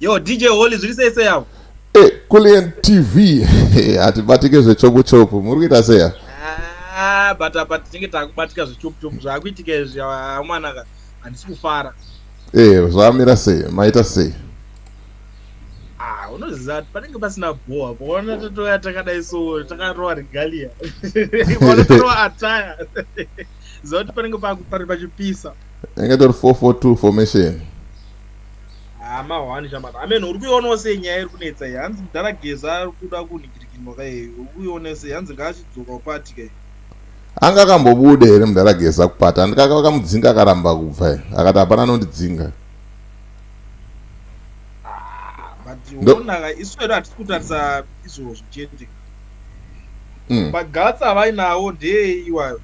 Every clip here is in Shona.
Yo, DJ Holly, zviri sei sei avo? Kulian TV, hatibatike zvechopu chopu. Muri kuita sei? Ah, but apa tinenge takubatika zvechopu chopu. Zvaakuitika izvi, amwanaka, handisi kufara. Zvamira sei? Maita sei? Ah, unoziva kuti panenge pasina bhowa. Paona totouya takadai, so takarova regalia, paona tarova attire, ziva kuti panenge pari pachipisa. Inge tori 442 formation. Hama, 1 shamata amen. Uri kuionawo sei nyaya iri kunetsa iyi? Hanzi mudhara Geza ari kuda kunhingirikinwa kaiyi. Uri kuiona sei? Hanzi ngaachidzoka kupati kai. Anga akambobuda here mudhara Geza kupati? Handikaka vakamudzinga, akaramba kubva here? Akati hapana anondidzinga. But unoonaka, isu hedu hatisi kutarisa izvozvo chete. Magatsi avainawo ndeyei iwayo?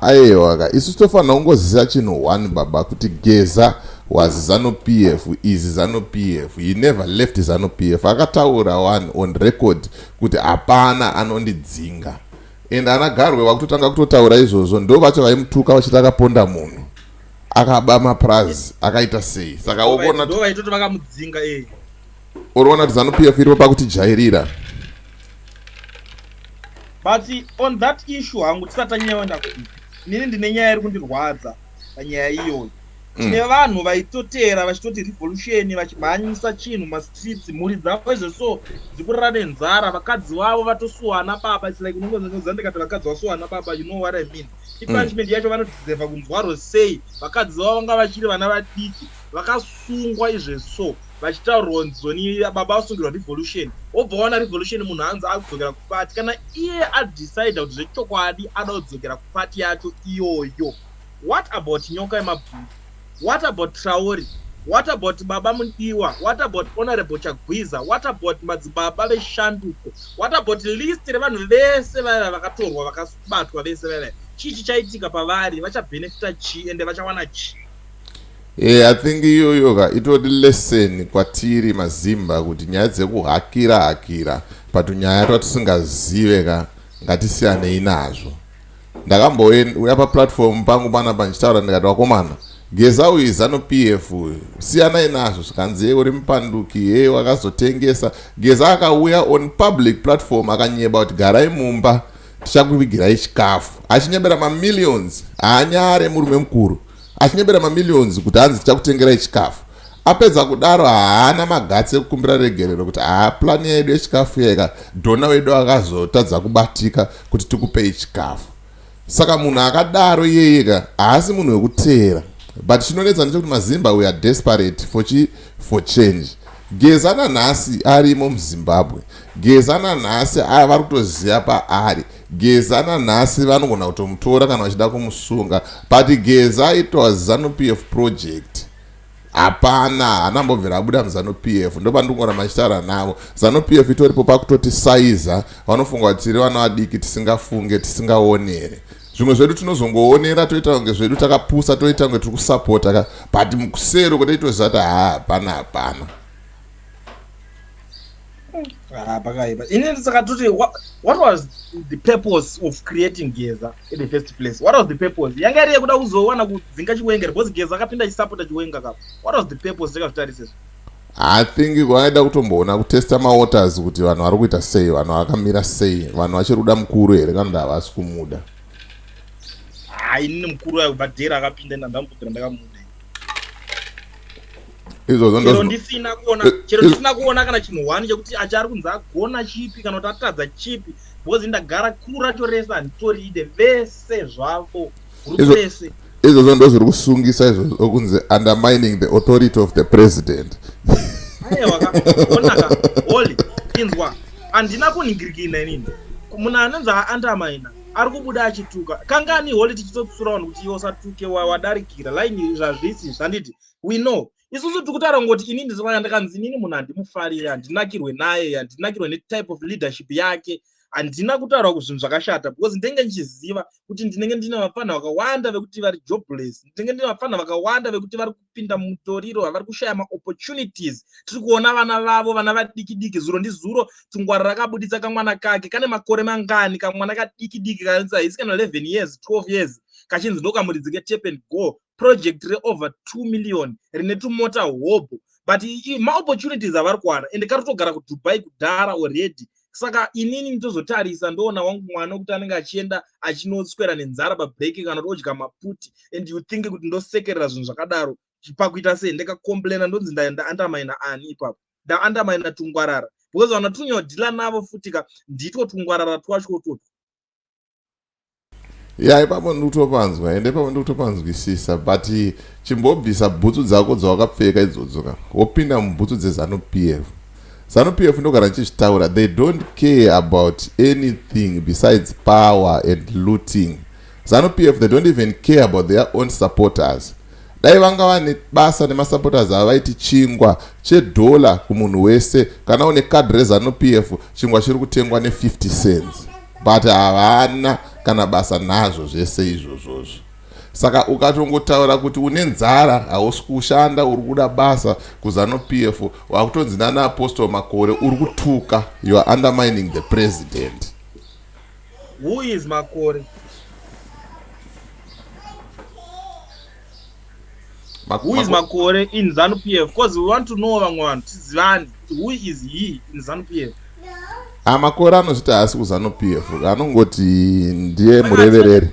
Aiwa ka, isu tofanira kungoziva chinhu one, baba, kuti Geza was ZANU PF, is ZANU PF. He never left ZANU PF. Akataura one on record kuti hapana anondidzinga, and ana Garwe vakutotanga kutotaura izvozvo. Ndo vacho vaimutuka vachiti akaponda munhu, akaba maprazi, akaita sei. Saka wokuona ndo vaitoti vakamudzinga e. Uriona kuti ZANU PF iripo pakutijairira. But on that issue hangu, tisati tanyanyaoenda kupi, inini ndine nyaya iri kundirwadza panyaya iyoyo. Tine vanhu vaitotera vachitoti revolution, vachimhanyisa chinhu mastreets, mhuri dzavo izvo so dzikurara nenzara, vakadzi vavo vatosuwana baba. It's like unongoziva, ndikati vakadzi vasuwana baba, you know what I mean. Ipunishment yacho vanodeserva kunzwaro sei? Vakadzi vavo vanga vachiri vana vadiki, vakasungwa izve so vachitaurirwa nzoni baba vasungirwa revolution. Wobva waona revolution, munhu anzi akudzokera kupati. Kana iye adecida kuti zvechokwadi ada kudzokera kupati yacho iyoyo, what about Nyoka yemabhuru? What about Traori? What about Baba Mudiwa? What about Honorable Chagwiza? What about madzibaba veshanduko? What about list revanhu vese vaiva vakatorwa, vakabatwa vese vaiva? Chii chichaitika pavari? Vachabhenefita chii ende vachawana chii? I think iyoyo ka itori lesson kwatiri mazimba, kuti nyaya dzekuhakira hakira patunyaya twatisingazive ka, ngatisiyanei nazvo. Ndakambouya paplatform pangu panapa ndichitaura, ndikati, "Vakomana, Geza uyu ZANU PF uyu, siyanai nazvo." Zvikanzi, "Ye, uri mupanduki, ye wakazotengesa." Geza akauya on public platform akanyeba kuti, "Garai mumba, tichakuvigirai chikafu," achinyebera mamillions. Haanyare murume mukuru, achinyebera mamillions kuti hanzi tichakutengerai chikafu. Apedza kudaro, haana magatsi ekukumbira regerero kuti haa, plani yedu yechikafu yeka donor wedu akazotadza kubatika kuti tikupei chikafu. Saka munhu akadaro iyeyeka haasi munhu wekuteera. But chinonetsa ndechekuti mazimba, we are desperate for change. Geza nanhasi arimo muZimbabwe. Geza nanhasi vari kutoziva paari. Geza nanhasi vanogona kutomutora kana vachida kumusunga. But Geza, it was ZANU PF project. Hapana, haana mbobvira abuda muZANU PF. Ndopandikungoramba ndichitaura navo. ZANU PF itoripo pakutoti saiza. Vanofunga kuti tiri vana vadiki, tisingafunge, tisingaonere zvimwe zvedu. Tinozongoonera, toita kunge zvedu takapusa, toita kunge tiri kusapota ka, but mukusero kwetoitoziva kuti haa, hapana, hapana. Ah, pakaipa. Inini saka toti, what was the purpose of creating Geza in the first place? What was the purpose? Yanga iri yekuda kuzowana kudzinga Chiwenga, because Geza akapinda achisapota Chiwenga kapo. What was the purpose? Takazvitarisa izvo. I think vaida kutomboona, kutesta mawaters, kuti vanhu vari kuita sei, vanhu vakamira sei, vanhu vachiri kuda mukuru here kana kuti havasi kumuda. Hai, inini mukuru ayo kubva dhera akapinda, ina ndambobvira ndakamuda. Izvozvo chero ndisina kuona, chero ndisina kuona kana chinhu one chekuti achi ari kunzi agona chipi kana kuti atadza chipi, because ndagara kuru racho rese handitoride vese zvavo, gurupu rese. Izvozvo ndo zviri kusungisa izvozvo, kunzi undermining the authority of the president. Aiwa ka, onaka Holy, inzwa, handina kunhingirikina inini. Munhu anonzi aandamaina ari kubuda achituka kangani, Holy? Tichitotsura vanhu kuti iwe usatuke, wadarikira line, zvazvisi zvanditi. We know isusu tiri kutaura ngoti inini ndisaka ndakanzi inini munhu handimufariri, handinakirwe naye, handinakirwe netype of leadership yake. Handina kutaura kuzvinhu zvakashata, because ndinenge ndichiziva kuti ndinenge ndine vapfana vakawanda vekuti vari jobless, ndinenge ndine vapfana vakawanda vekuti vari kupinda mumutoriro, vari kushaya maopportunities. Tiri kuona vana vavo, vana vadiki diki. Zuro ndizuro Tungwara rakabuditsa kamwana kake kane makore mangani, kamwana kadiki diki haisi kana 11 years, 12 years, kachinzi ndokamuridzi ketap and go project reover 2 million rine tumota hobho. But maopportunities avari kuwana, ende kari kutogara kuDubai kudhara already. Saka inini ndozotarisa, ndoona wangu mwana kuti anenge achienda achinoswera nenzara pabreak kana kuti odya maputi, and you think kuti ndosekerera zvinhu zvakadaro? Pakuita sei? Ndikacomplaina, ndonzi ndaundermina ani ipapo? Ndaundermina tungwarara, because vana tunyodhila navo futika nditwo tungwarara twacho utwotwo. Ya, ipapo ndikutopanzwa, ende ipapo ndikutopanzwisisa, but chimbobvisa bhutsu dzako dzawakapfeka idzodzo ka, wopinda mubhutsu dzeZANU PF. ZANU PF, ndogara ndichizvitaura, they don't care about anything besides power and looting. ZANU PF, they don't even care about their own supporters. Dai vanga vane basa nemasupporters ava, vaiti chingwa chedhola kumunhu wese. Kana une kadhi reZANU PF, chingwa chiri kutengwa ne50 cents, but havana kana basa nazvo zvese izvozvozvo. Saka ukatongotaura kuti une nzara, hausi kushanda, uri kuda basa kuZANU PF, wakutonzi nana Apostle Makore uri kutuka, you are undermining the president. Who is Makore? Who is Makore in ZANU PF? Because we want to know, vamwe vanhu tizivani, who is he in ZANU PF? Amakore anozviti haasi kuZANU PF, anongoti ndiye murevereri.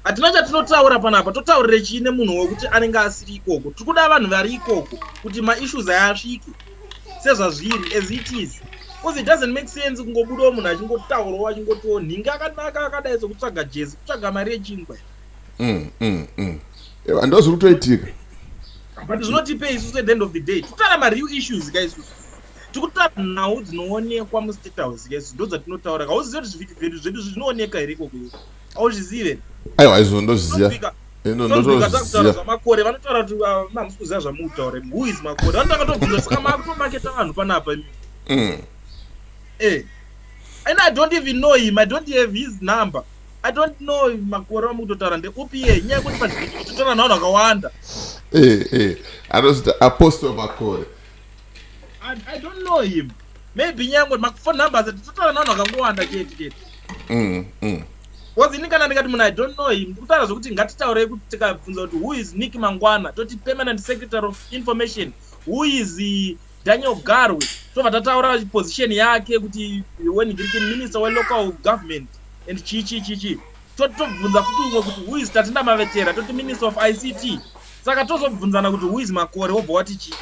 Hatina chatinotaura panapa. Totaurire chii nemunhu wekuti anenge asiri ikoko? Tiri kuda vanhu vari ikoko kuti maissues aya asvike sezvazviri, as it is, because it doesn't make sense kungobudawo munhu achingotaurawo, achingotiwo nhingi akanaka akadai, sekutsvaga jezi, kutsvaga mari yechingwa. Ndozviri kutoitika. But zvinotipei isusu at the end of the day? Tikutaura mareal issues ka isusu, tikutaura nhau dzinoonekwa muState House ka isusu, ndo dzatinotaura. Hauzivi kuti zvivhiti zvedu zvinooneka here ikoko? Hauzvizive? Aiwa, izvo ndozviziva. Tonzwika zvaMakore, vanotaura kuti, ah, hamusi kuziva zvamukutaura. Who is Makore? Vanotanga tobvunza. Saka makutomaketa vanhu panapa. And I don't even know him. I don't have his number. I don't know Makore vamukutotaura ndeupi iye, nyaya yekuti pazvivhiti totaura navanhu vakawanda. Anozviti Apostle Makore. I don't know him. Maybe nyangwe maphone numbers, titotaura navanhu vakangowanda chete chete. Because ini kana ndikati munhu I don't know him, ndikutaura zvokuti ngatitaurei kuti tikabvunza kuti who is Nick Mangwana, toti permanent secretary of information. Who is Daniel Garwe, tobva tataura position yake kuti wenhingirikini minister welocal government and chii chii chii chii. Totobvunza futi umwe kuti who is Tatenda Mavetera, toti minister of ICT. Saka tozobvunzana kuti who is Makore, wobva wati chii?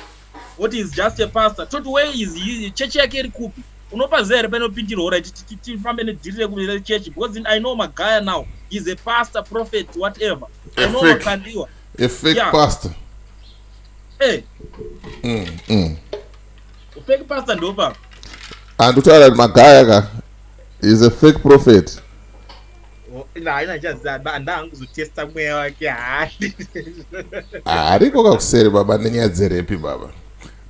What is just a pastor. Toti where is he? Chechi yake iri kupi? Unopaziva here painopindirwa? Right, tifambe nedhiri rechechi, because I know Magaya now he's a pastor, prophet, whatever. I know Makandiwa. A fake pastor. Fake pastor ndopa. Andikutaura kuti Magaya ka is a fake prophet. Haina chaziva, handanguzotesta mweya wake haadi. Hariko kakuseri baba nenyaya dzerepi baba.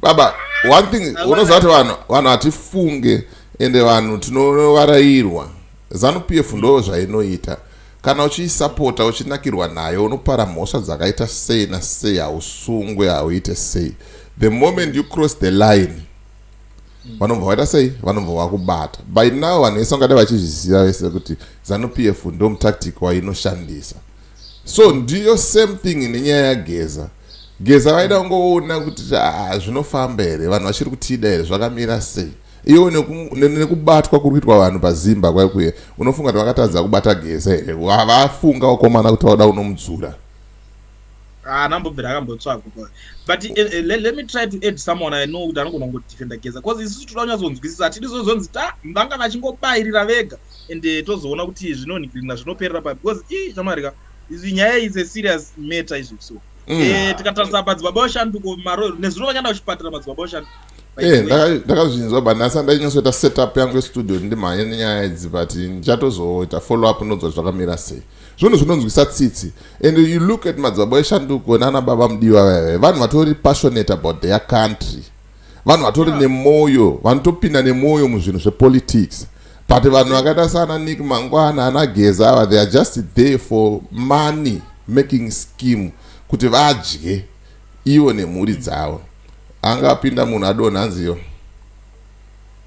Baba, one thing unoziva kuti vanhu hatifunge, ende vanhu tinovarayirwa. ZANU PF ndo zvainoita. Kana uchiisapota, uchinakirwa nayo, unopara mhosva dzakaita sei nasei, hausungwe, hauite sei. The moment you cross the line, vanobva vaita sei? Vanobva vakubata. By now vanhu vese vangadai vachizviziva vese kuti ZANU PF ndo mutactic wainoshandisa. So ndiyo same thing nenyaya yaGeza. Geza vaida kungoona kuti, ah, zvinofamba here, vanhu vachiri kutida here, zvakamira sei? Iwo nekubatwa kuri kuitwa vanhu pazimba kwaikuye, unofunga kuti vakatadza kubata Geza here? Vafunga vakomana kuti vauda kunomudzura. Haana mbobvira akambotsvagwa. But let me try to add someone I know kuti anogona kungodefenda Geza, because isusu toda kunyatsonzwisisa. Hatidi zozonzi ta vanga vachingobayirira vega and tozoona kuti zvinonhikirina zvinoperera papi, because ii chamarika izvi, nyaya is a serious matter izvi. So tikatarisa madzibaba vashanduko maro nezuro vakaenda kuchipatara, madzibaba vashanduko. Ndakazvinzwa, but nhasi andainyatsoita setup yangu yestudio, ndimhanye nenyaya idzi, but ndichatozoita follow up, ndonzwa zvakamira sei. Zvinhu zvinonzwisa tsitsi. And you look at madzibaba eshanduko nana baba mudiwa vaive vanhu vatori passionate about their country, vanhu vatori nemwoyo, vanotopinda nemwoyo muzvinhu zvepolitics. But vanhu vakaita sana Nick Mangwana, ana Geza ava, they are just there for money making scheme, kuti vadye ivo nemhuri dzavo. Angapinda munhu adonha hanziyo.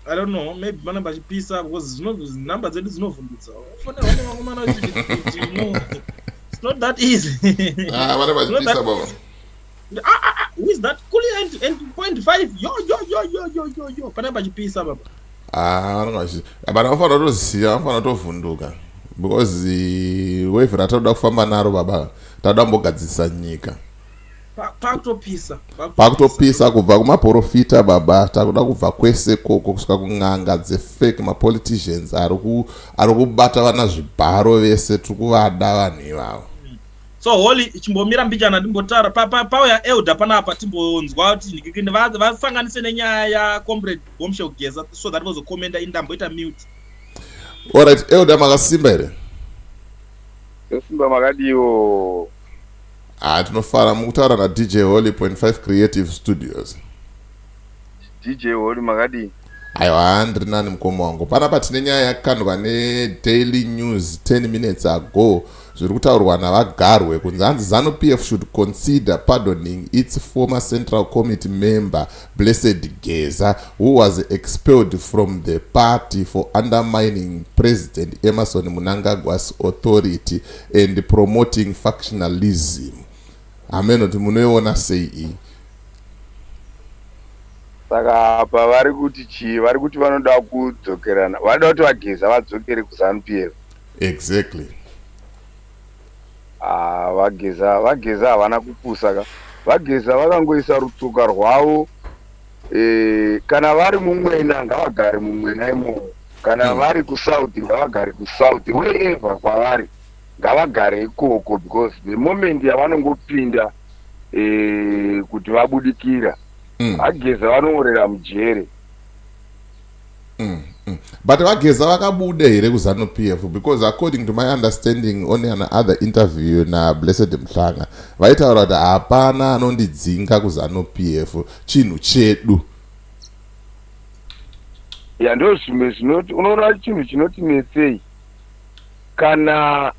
I don't know, maybe vanenge vachipisa, because nhamba dzedu dzinovhundutsa. Ufonerwa nevakomana vachiti, no, it's not that easy. Ah, vanenge vachipisa baba. Ah, ah, ah. Who is that? Kuli and point five. Yo yo yo yo yo yo yo. Pana pachipisa, baba. Ah, vanenge but vanofanira kutoziva, vanofanira kutovhunduka because wave ratoda kufamba naro, baba, tada kumbogadzirisa nyika. Pakutopisa. Pakutopisa kubva kumaprofita, baba. Takuda kubva kwese koko kusvika kun'anga dzefake, mapoliticians ari kubata vana zvibharo vese. Tiri kuvada vanhu ivavo. So Holy, chimbomira mbichana, ndimbotaura pauya elder panapa, timbonzwa kuti vasanganise nenyaya yacomrade Bombshell Geza so that vozokomenda. Indamboita mute. Alright, elder, makasimba here? Simba, makadiwo? Ha, tinofara. Mukutaura naDJ Holy Point 5 Creative Studios. DJ Holy, makadii? Aiwa, ndiri nani, mukoma wangu. Panapa tine nyaya yakakandwa neDaily News 10 minutes ago, zviri kutaurwa navaGarwe kunzi hanzi ZANU PF should consider pardoning its former central committee member Blessed Geza, who was expelled from the party for undermining President Emmerson Mnangagwa's authority and promoting factionalism. Hamenoti munoiona sei iyi? Saka apa vari kuti chii? Vari kuti vanoda kudzokerana, vanoda kuti vaGeza vadzokere kuZANU PF. Exactly. Ah, vaGeza, vaGeza havana kupusa ka. VaGeza vakangoisa rutsoka rwavo, kana vari mumwena ngavagare mumwena imomo, kana vari kusouth ngavagare kusouth, wherever kwavari ngavagare ikoko, because the moment yavanongopinda kuti vabudikira, vaGeza vanoorera mujere. But vaGeza vakabuda here kuZANU PF? Because according to my understanding on another interview naBlessed Mhlanga, vaitaura kuti hapana anondidzinga kuZANU PF, chinhu chedu. Ya, ndo zvimwe zvinoti unoona chinhu chinoti netsei kana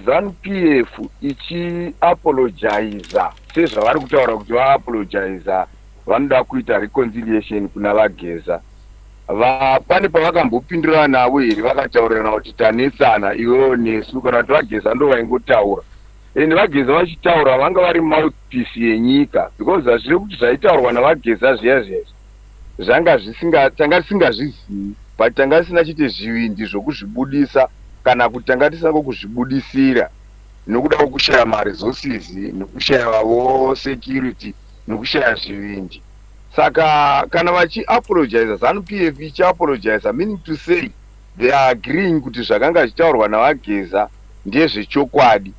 ZANU PF ichiapologiza sezvavari kutaura kuti vaapologiza, vanoda kuita reconciliation kuna vaGeza. Pane pavakambopindurana navo here, vakataurirana kuti tanetsana iwewo nesu, kana kuti vaGeza ndo vaingotaura? Ende vaGeza vachitaura vanga vari mouthpiece yenyika, because hazviri kuti zvaitaurwa navaGeza zviya zviya zvanga zvisinga tanga tisingazvizivi, but tanga tisina chite zvivindi zvokuzvibudisa, kana kuti tanga tisina kuzvibudisira nokuda kwokushaya maresources, nokushayavo security, nokushaya zvivindi. Saka kana vachiapologiza, ZANU PF ichiapologiza, meaning to say they are agreeing kuti zvakanga zvichitaurwa navaGeza ndezvechokwadi.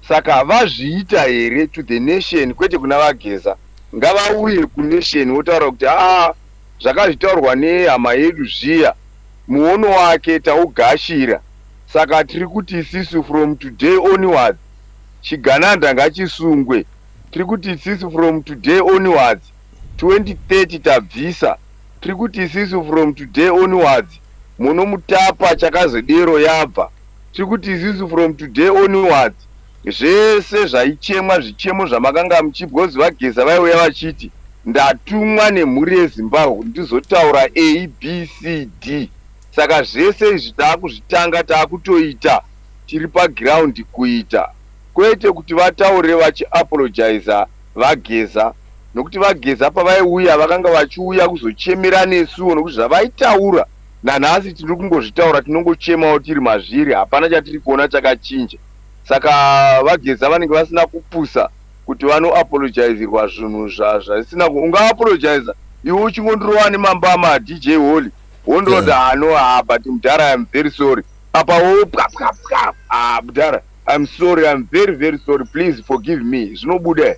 Saka vazviita here to the nation, kwete kuna vaGeza? Ngavauye kunation votaura kuti aa, zvakazvitaurwa nehama yedu zviya, muono wake taugashira. Saka tiri kuti isisu from today onwards chigananda ngachisungwe. Tiri kuti isisu from today onwards 2030 tabvisa. Tiri kuti isisu from today onwards Munomutapa chakazodero yabva. Tiri kuti isisu from today onwards zvese zvaichemwa, zvichemo zvamakanga muchibhozi, vaGeza vaiuya vachiti ndatumwa nemhuri yeZimbabwe kuti ndizotaura A B C D. Saka zvese izvi taakuzvitanga, taakutoita, tiri pagiraundi kuita, kwete kuti vataure vachiapologiza vaGeza, nokuti vaGeza pavaiuya vakanga vachiuya kuzochemera nesuwo, nokuti zvavaitaura nanhasi tiri kungozvitaura, tinongochemawo tiri mazviri, hapana chatiri kuona chakachinja. Saka vaGeza vanenge vasina kupusa kuti vanoapologizirwa zvinhu zvisina. Ungaapologiza iwe uchingondirova nemambama, DJ Holy, wondoti ano, "Ah, but mudhara, I'm very sorry." Apa wo pwa pwa pwa, "Ah, mudhara, I'm sorry, I'm very very sorry, please forgive me." Zvinobuda?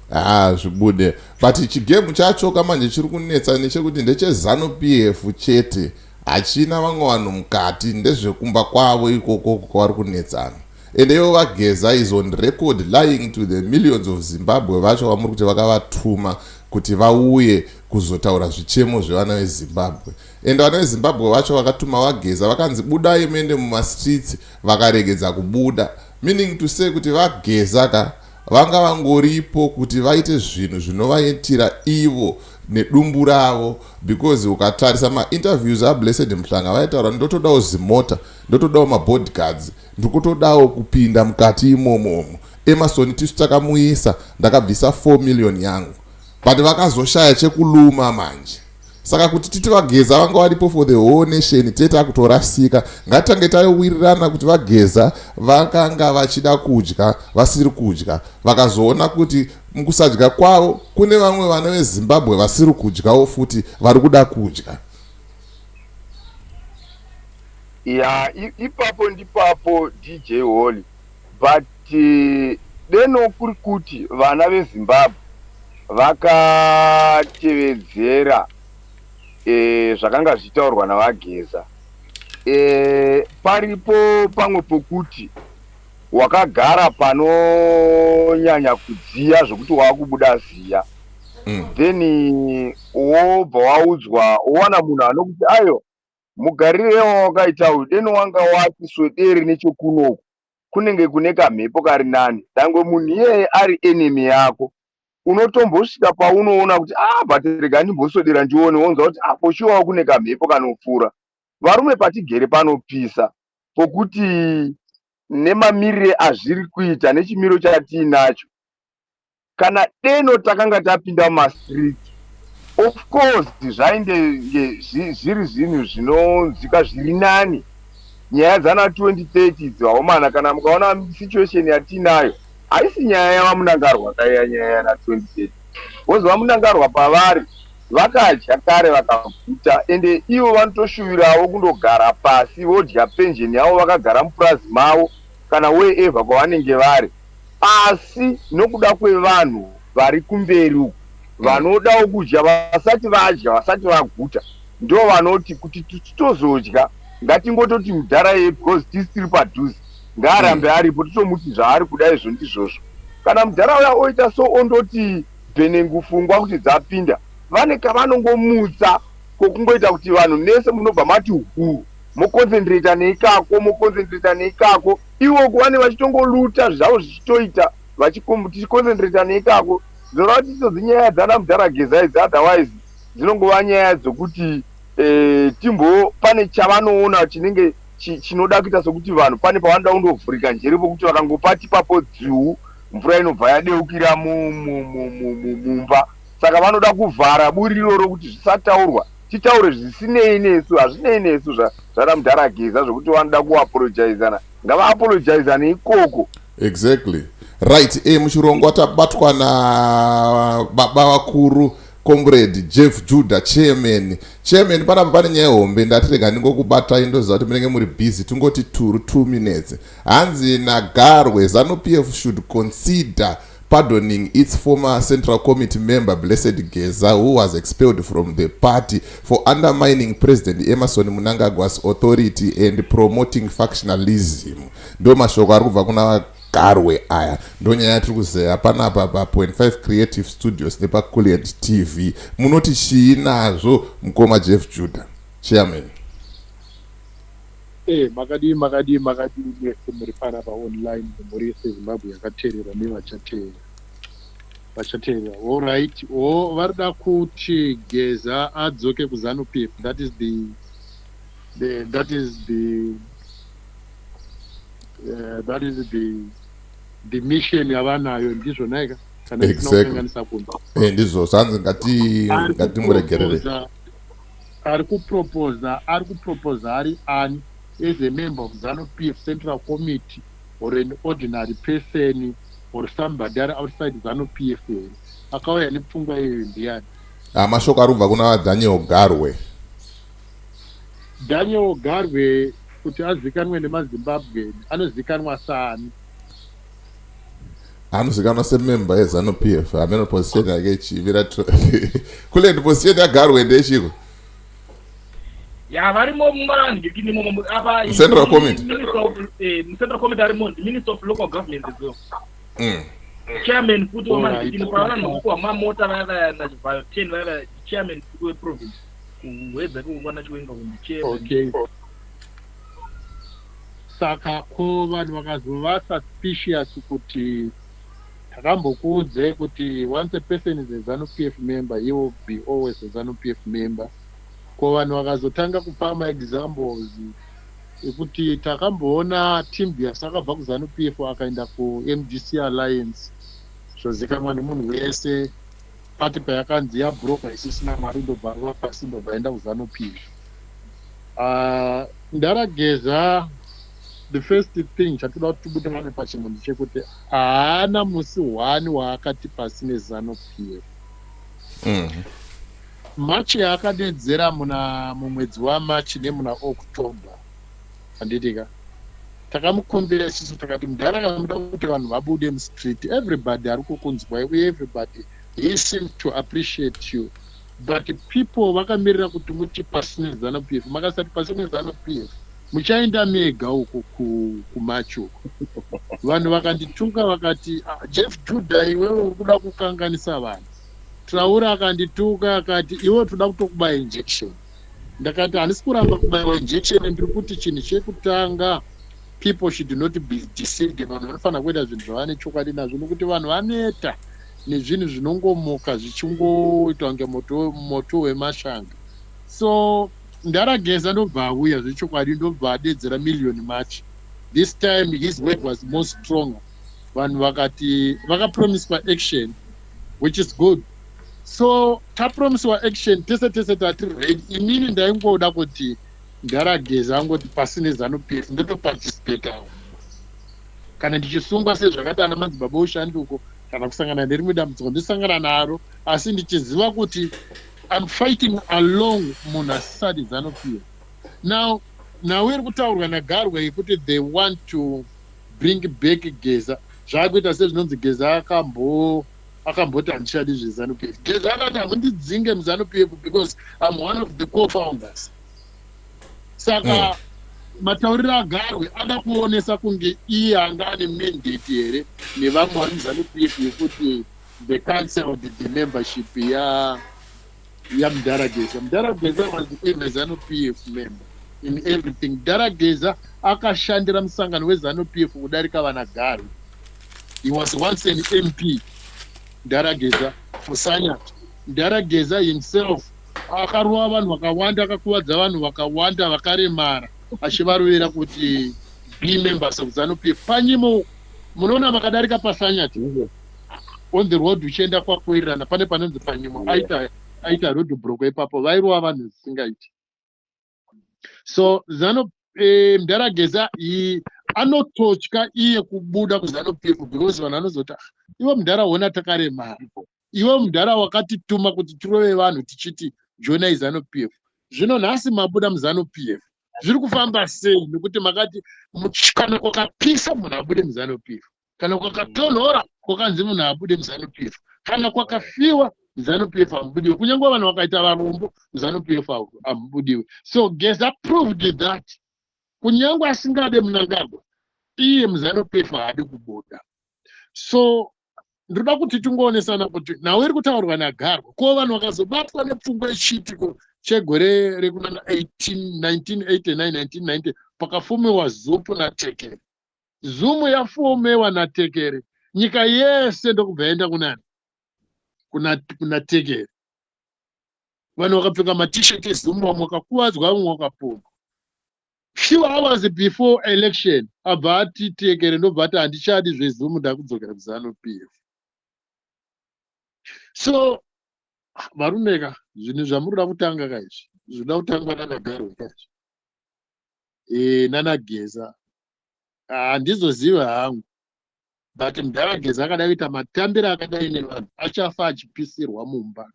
Ha, zvibude, but chigame chacho kamanje chiri kunetsa nechekuti ndecheZANU PF chete, hachina vamwe vanhu mukati, ndezvekumba kwavo ikoko kwavari kunetsana. Ende ivo vaGeza is on record lying to the millions of Zimbabwe vacho vamuri kuti vakavatuma kuti vauye kuzotaura zvichemo zvevana veZimbabwe. Ende vana veZimbabwe vacho vakatuma vaGeza, vakanzi budai muende mumastreets, vakaregedza kubuda, meaning to say kuti vaGeza ka vanga vangoripo kuti vaite zvinhu zvinovaitira ivo nedumbu ravo, because ukatarisa mainterviews aBlessed Mhlanga, vaitaura ndotodawo zimota, ndotodawo mabodyguards, ndikutodawo kupinda mukati imomomo. Emerson tisu takamuisa, ndakabvisa 4 million yangu, but vakazoshaya chekuluma manje. Saka kuti titi vaGeza vanga varipo for the whole nation, tete akutorasika. Ngatitange tawirirana kuti vaGeza vakanga vachida kudya, vasiri kudya, vakazoona kuti mukusadya kwavo kune vamwe vana veZimbabwe vasiri kudyawo futi, vari kuda kudya. Ya, ipapo ndipapo, DJ Holly, but deno kuri kuti vana veZimbabwe vakatevedzera zvakanga zvichitaurwa navaGeza, paripo pamwe pokuti wakagara panonyanya kudziya zvokuti waakubuda ziya, then wobva waudzwa, wowana munhu anokuti, "Ayo, mugarire wawakaita uyu, deno wanga wati swederi nechekunoku, kunenge kune kamhepo kari nani." Dangwe munhu iyeye ari enemy yako, unotombosvika paunoona kuti, "Ah, but rega ndimboswedera ndione." Wonzwa kuti apo shuwawo kune kamhepo kanopfuura. Varume, patigere panopisa pokuti nemamirire azviri kuita nechimiro chatiinacho, kana deno takanga tapinda mumastreet, of course zvainge zviri zvinhu zvinonzwika zviri nani. Nyaya dzana 2030 idzi, vaomana, kana mukaona situation yatinayo, haisi nyaya yavaMnangagwa kaiya nyaya yana 2030, because vaMnangagwa pavari vakadya kare vakaguta, ende ivo vanotoshuvirawo kundogara pasi vodya pension yavo vakagara mupurazi mavo kana wherever kwavanenge vari. Asi nokuda kwevanhu vari kumberi uku vanodawo kudya, vasati vadya, vasati vaguta, ndo vanoti kuti titozodya, ngatingototi mudhara iye, because tisi tiri padhuze, ngaarambe aripo, titomuti zvaari kuda izvo ndizvozvo. Kana mudhara uya oita so, ondoti bhenengu fungwa kuti dzapinda, vane kavanongomutsa kokungoita kuti vanhu mese munobva mati hu, moconcentrata neikako, moconcentrata neikako. Ivo vane vachitongoluta zvavo zvichitoita, tichiconcentrata neikako. Zvinoreva kuti idzodzi nyaya dzana mudhara Geza idzi, otherwise dzinongova nyaya dzokuti timbo pane chavanoona chinenge chinoda kuita sokuti vanhu pane pavanoda kundovhurika njere, pokuti vakangopati papo dziu, mvura inobva yadeukira mumba. Saka vanoda kuvhara buri iroro kuti zvisataurwa, titaure zvisinei nesu, hazvinei nesu zvana mudhara Geza. Zvokuti vanoda kuapologizana, ngavaapologizane ikoko. Exactly right. Muchirongwa tabatwa nababa vakuru, Comrade Jeff Judah, chairman. Chairman, panapa pane nyaya hombe. Ndati rega ndingokubatai, ndoziva kuti munenge muri busy. Tingoti turu 2 minutes. Hanzi naGarwe, ZANU PF should consider pardoning its former central committee member Blessed Geza, who was expelled from the party for undermining President Emmerson Mnangagwa's authority and promoting factionalism. Ndo mashoko ari kubva kuna Garwe aya. Ndo nyaya yatiri kuzeya panapa pa.5 Creative Studios nepaCuliant TV. Munoti chii nazvo, mukoma Jeff Judah, chairman? Makadii, makadii, makadii mese muri panapa online, nemhuri yese Zimbabwe yakateerera nevachateerera, vachateerera. Allright, o varida kuti Geza adzoke kuZANU PF. That is the mission yavanayo, ndizvo naika kana ndisina kukanganisa kunzwa? Ndizvo zvanzi, ngatimuregerere. Ari kuproposa ari ani, as a member of ZANU PF Central Committee or an ordinary person or somebody ari outside ZANU PF here? Akauya nepfungwa iyoyo ndiani? Ah, mashoko ari kubva kuna Daniel Garwe. Daniel Garwe, kuti azikanwe nemaZimbabwe, anozikanwa saani? Anozikanwa semember yeZANU PF. Hameno position yake ichivira kulendi. Position yaGarwe ndechiko? Ya, varimo mumanhikini imomo apa. Central Committee. Central Committee arimo, Minister of Local Government as well. Chairman futi wamanhikini, pavanhu vakupiwa mamota vaya vaya naVayo 10 vaya vaya, chairman futi weprovince kuwedza kukwana Chiwenga kundi chairman. Okay, saka ko vanhu vakazova suspicious kuti takambokuudzei kuti once a person is a ZANU PF member, he will be always a ZANU PF member, ko vanhu vakazotanga kupa maexamples? Ekuti takamboona Timbias akabva kuZANU PF akaenda kuMDC Alliance, zvozikanwa nemunhu wese. Pati payakanzi yabhuroka isisina mari, ndobva rova pasi, ndobva aenda kuZANU PF. Mdara Geza, the first thing chatoda kuti tibudirane pachinhu ndechekuti haana musi one waakati pasi neZANU PF. March yaakadedzera muna mumwedzi waMarch nemuna October, handiti ka? Takamukumbira isusu, takati, "Mudhara, kana muda kuti vanhu vabude mustreet, everybody ari kukunzwai uye everybody, he seems to appreciate you, but people vakamirira kuti muti pasi neZANU PF. Makasati pasi neZANU PF, muchaenda mega uko kumarch uko." Vanhu vakandituka, vakati, "Ah, Jeff Judah, iwewe uri kuda kukanganisa vanhu." Traura akandituka, akati, "Iwe toda kutokubaya injection." Ndakati, "Handisi kuramba kubayiwa injection. Ndiri kuti chinhu chekutanga, people should not be deceived. Vanhu vanofanira kuita zvinhu zvavane chokwadi nazvo, nokuti vanhu vaneta nezvinhu zvinongomuka zvichingoita kunge moto wemashanga." So Mdara Geza ndobva auya zvechokwadi, ndobva adedzera Million March. This time his word was more stronger. Vanhu vakati vakapromiswa action, which is good. So tapromiswa action, tese tese tati ready. Inini ndaingoda kuti Mdara Geza angoti pasi neZANU PF, ndotoparticipatawo kana ndichisungwa sezvakaita ana madzibaba ushanduko, kana kusangana nerimwe dambudziko ndosangana naro, asi ndichiziva kuti I'm fighting along munhu asisadi ZANU PF. Now nhau iri kutaurwa naGarwe yekuti they want to bring back Geza, zvaakuita sezvinonzi Geza akamboti handichadi zveZANU PF. Geza akati, "Hamundidzinge muZANU PF because I'm one of the co-founders." Saka matauriro aGarwe ada kuonesa kunge iye anga ane mandate here nevamwe vari muZANU PF yekuti they cancelled the membership yaMudhara Geza. Mudhara Geza was a ZANU PF member in everything. Mudhara Geza akashandira musangano weZANU PF kudarika vana Garwe. He was once an MP, Mudhara Geza, for Sanyat. Mudhara Geza himself akarova vanhu vakawanda, akakuvadza vanhu vakawanda vakaremara, achivarovera kuti be members of ZANU PF. Panyimo munoona vakadarika paSanyati on the road uchienda kwakwirirana, pane panonzi Panyimo, aita road block ipapo, vairova vanhu zvisingaiti. So ZANU Mudhara Geza anototya iye kubuda kuZANU PF because vanhu vanozoti, "Ah, iwe mudhara, hona takaremara. Iwe mudhara wakatituma kuti tirove vanhu tichiti joinai ZANU PF. Zvino nhasi mabuda muZANU PF, zviri kufamba sei?" Nekuti makati kana kwakapisa munhu abude muZANU PF, kana kwakatonhora kwakanzi munhu abude muZANU PF, kana kwakafiwa muZANU PF hamubudiwe, kunyange vanhu vakaita varombo muZANU PF hamubudiwe. So Geza proved that kunyange asingade Mnangagwa, iye muZANU PF haadi kubuda. So ndoda kuti tingoonesana kuti nhau iri kutaurwa naGarwa, ko vanhu vakazobatwa nepfungwa yechiitiko chegore rekuna 1989, 1990, pakafumiwa ZUPU naTekere. ZUMU yafumewa naTekere, nyika yese ndokubva yaenda kunani? Kuna Tekere. Vanhu vakapfeka maT-shirt eZUMU, vamwe vakakuvadzwa, vamwe vakapondwa. Few hours before election abva ati Tekere ndobva ati, "Handichadi zveZUMU, ndakudzokera kuZANU PF." So varumeka, zvinhu zvamuri kutanga kaizvi zvinoda kutangwa nanaGarwe kaizvi nanaGeza, handizozivi hangu, but Mudhara Geza akada kuita matambiro akadai nevanhu, achafa achipisirwa mumba,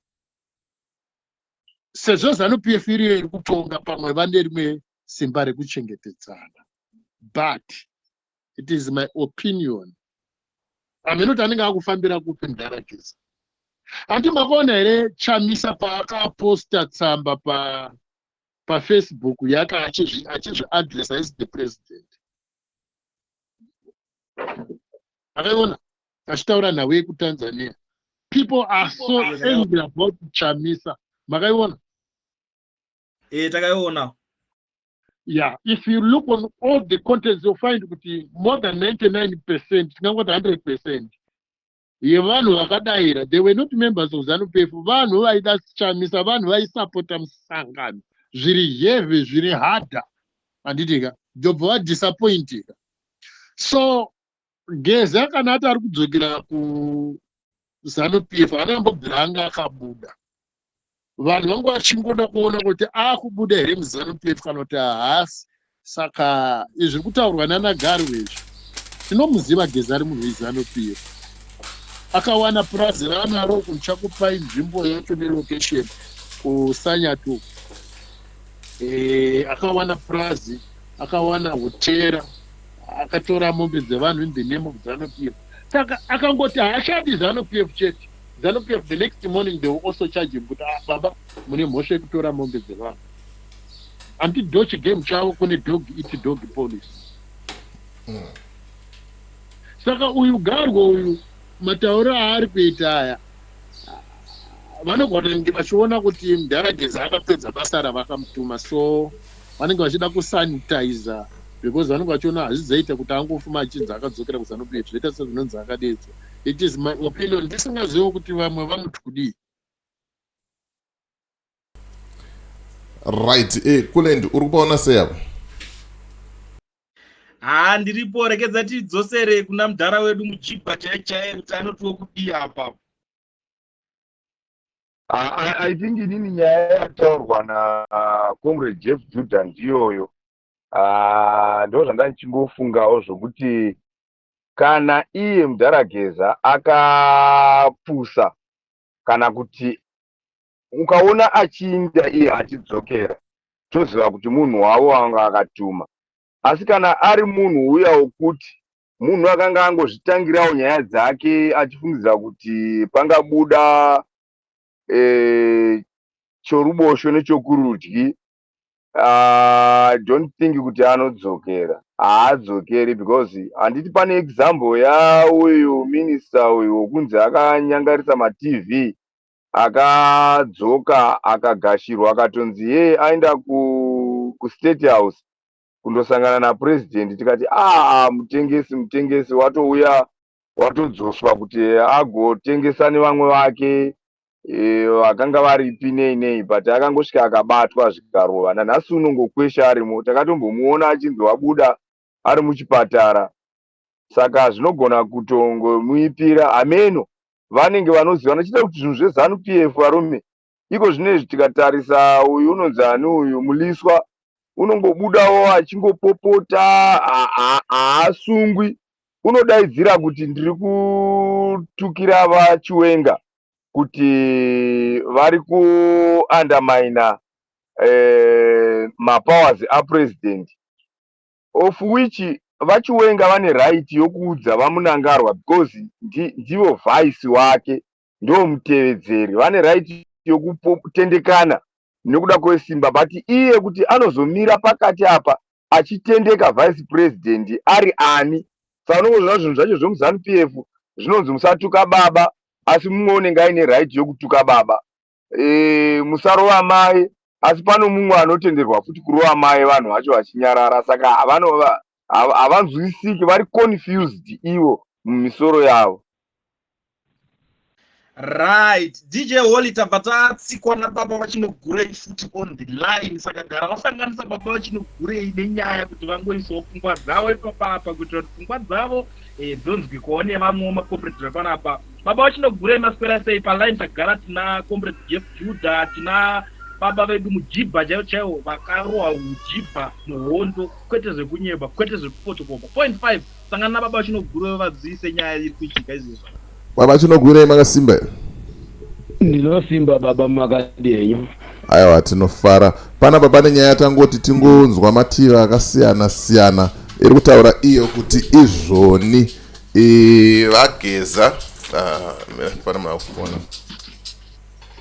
sezvo ZANU PF iriyo iri kutonga. Pamwe vane rimwe simba rekuchengetedzana, but it is my opinion. Haminoti anenge akufambira kupi Mudhara Geza. Handi makaona here Chamisa paakaposta tsamba paFacebook yake achizviadresa as the president? Akaiona achitaura nhau yekuTanzania. People are so angry about Chamisa. Makaiona? E, takaiona. Yeah, if you look on all the contents, you'll find kuti more than 99%, tingangoti 100% yevanhu vakadayira, they were not members of ZANU PF. Vanhu vaida Chamisa, vanhu vaisapota musangano zviri heavy, zviri harder, handiti ka? Ndobva vadisappointika. So Geza kana ati ari kudzokera kuZanu PF, anambobvira anga akabuda. Vanhu vangu vachingoda kuona kuti akubuda here muZanu PF kana kuti haasi. Saka izvi kutaurwa nana Garwe izvi, tinomuziva Geza ari munhu weZanu PF. Akawana purazi raanaro kuchakupai nzvimbo yacho nelocation kuSanyatu. Akawana purazi, akawana hotera, akatora mombe dzevanhu in the name of ZANU PF. Saka akangoti haashandi ZANU PF chete, ZANU PF the next morning they will also charge him kuti, "Ah, baba, mune mhosva yekutora mombe dzevanhu." Anti dog game chavo kune dog eat dog policy. Saka uyu Garwe uyu, matauro aari kuita aya, vanogona kunge vachiona kuti mudhara Geza akapedza basa ravakamutuma, so vanenge vachida kusanitiza because vanenge vachiona hazvizoita kuti angofuma achinzi akadzokera kuZANU PF, zvoita sezvinonzi akadedzwa. It is my opinion, ndisingazivo kuti vamwe vanoti kudii. Right, Kulend, uri kupaona sei apo? Haa, ndiripo. Rekedza tidzosere kuna mudhara wedu Mujibha chai chai kuti anotiwo kudii apa. I think inini nyaya yataurwa naComrade Jeff Judah ndiyoyo. Ndo zvanda ndichingofungawo zvokuti kana iye mudhara Geza akapusa kana kuti ukaona achiinda iye achidzokera, toziva kuti munhu wavo anga akatuma. Asi kana ari munhu uya wokuti munhu akanga angozvitangirawo nyaya dzake achifungidzira kuti pangabuda choruboshwe nechokurudyi, I don't think kuti anodzokera. Haadzokeri because handiti pane example yauyu minista uyu wokunzi akanyangarisa maTV, akadzoka akagashirwa, akatonzi ye aenda kuState House kundosangana napurezidendi. Tikati, "Aa, mutengesi, mutengesi watouya, watodzoswa kuti agotengesa nevamwe vake vakanga varipi nei nei." But akangosvika akabatwa, zvikarova. Nanhasi unongokwesha arimo. Takatombomuona achinzi wabuda ari muchipatara. Saka zvinogona kutongomuipira. Hameno vanenge vanoziva vanochiita kuti zvinhu zveZANU PF. Varume, iko zvinezvi tikatarisa uyu unonzi ani uyu, Muliswa, unongobudawo achingopopota, haasungwi. Unodaidzira kuti ndiri kutukira vaChiwenga kuti vari kuundermina mapowers apresident, of which vaChiwenga vane right yokuudza vaMnangagwa because ndivo vice wake, ndo mutevedzeri. Vane right yokutendekana nekuda kwesimba, but iye kuti anozomira pakati apa achitendeka vice president ari ani? Saka unongozviona zvinhu zvacho zvemuZANU PF zvinonzi musatuka baba, asi mumwe unenge aine right yokutuka baba. Musarova mai, asi pano mumwe anotenderwa futi kurova mai, vanhu vacho vachinyarara. Saka havanzwisiki, vari confused ivo mumisoro yavo. Right, DJ Holly, tabva tatsikwa nababa vaChinogurei futi on the line. Saka gara vasanganisa baba vaChinogurei nenyaya kuti vangoisawo pfungwa dzavo ipapapa kuitira kuti pfungwa dzavo dzonzwikwawo nevamwewo macomrades vepanapa. Baba vaChinogurei, maswera sei? Paline tagara tina Comrade Jeff Judah, tina baba vedu Mujibha chaivo chaivo, vakarohwa ujibha muhondo, kwete zvekunyeba, kwete zvekufotokopa. Point five, sangana nababa vaChinogurei vadzivise nyaya iri kuitika izvezvo. Baba Chinogwirei, makasimba here? Ndinosimba baba, makadi henyu? Aiwa, tinofara. Panapa pane nyaya yatangoti tingonzwa mativi akasiyana siyana, iri kutaura iyo kuti izvoni vaGeza, pane munhu akufona,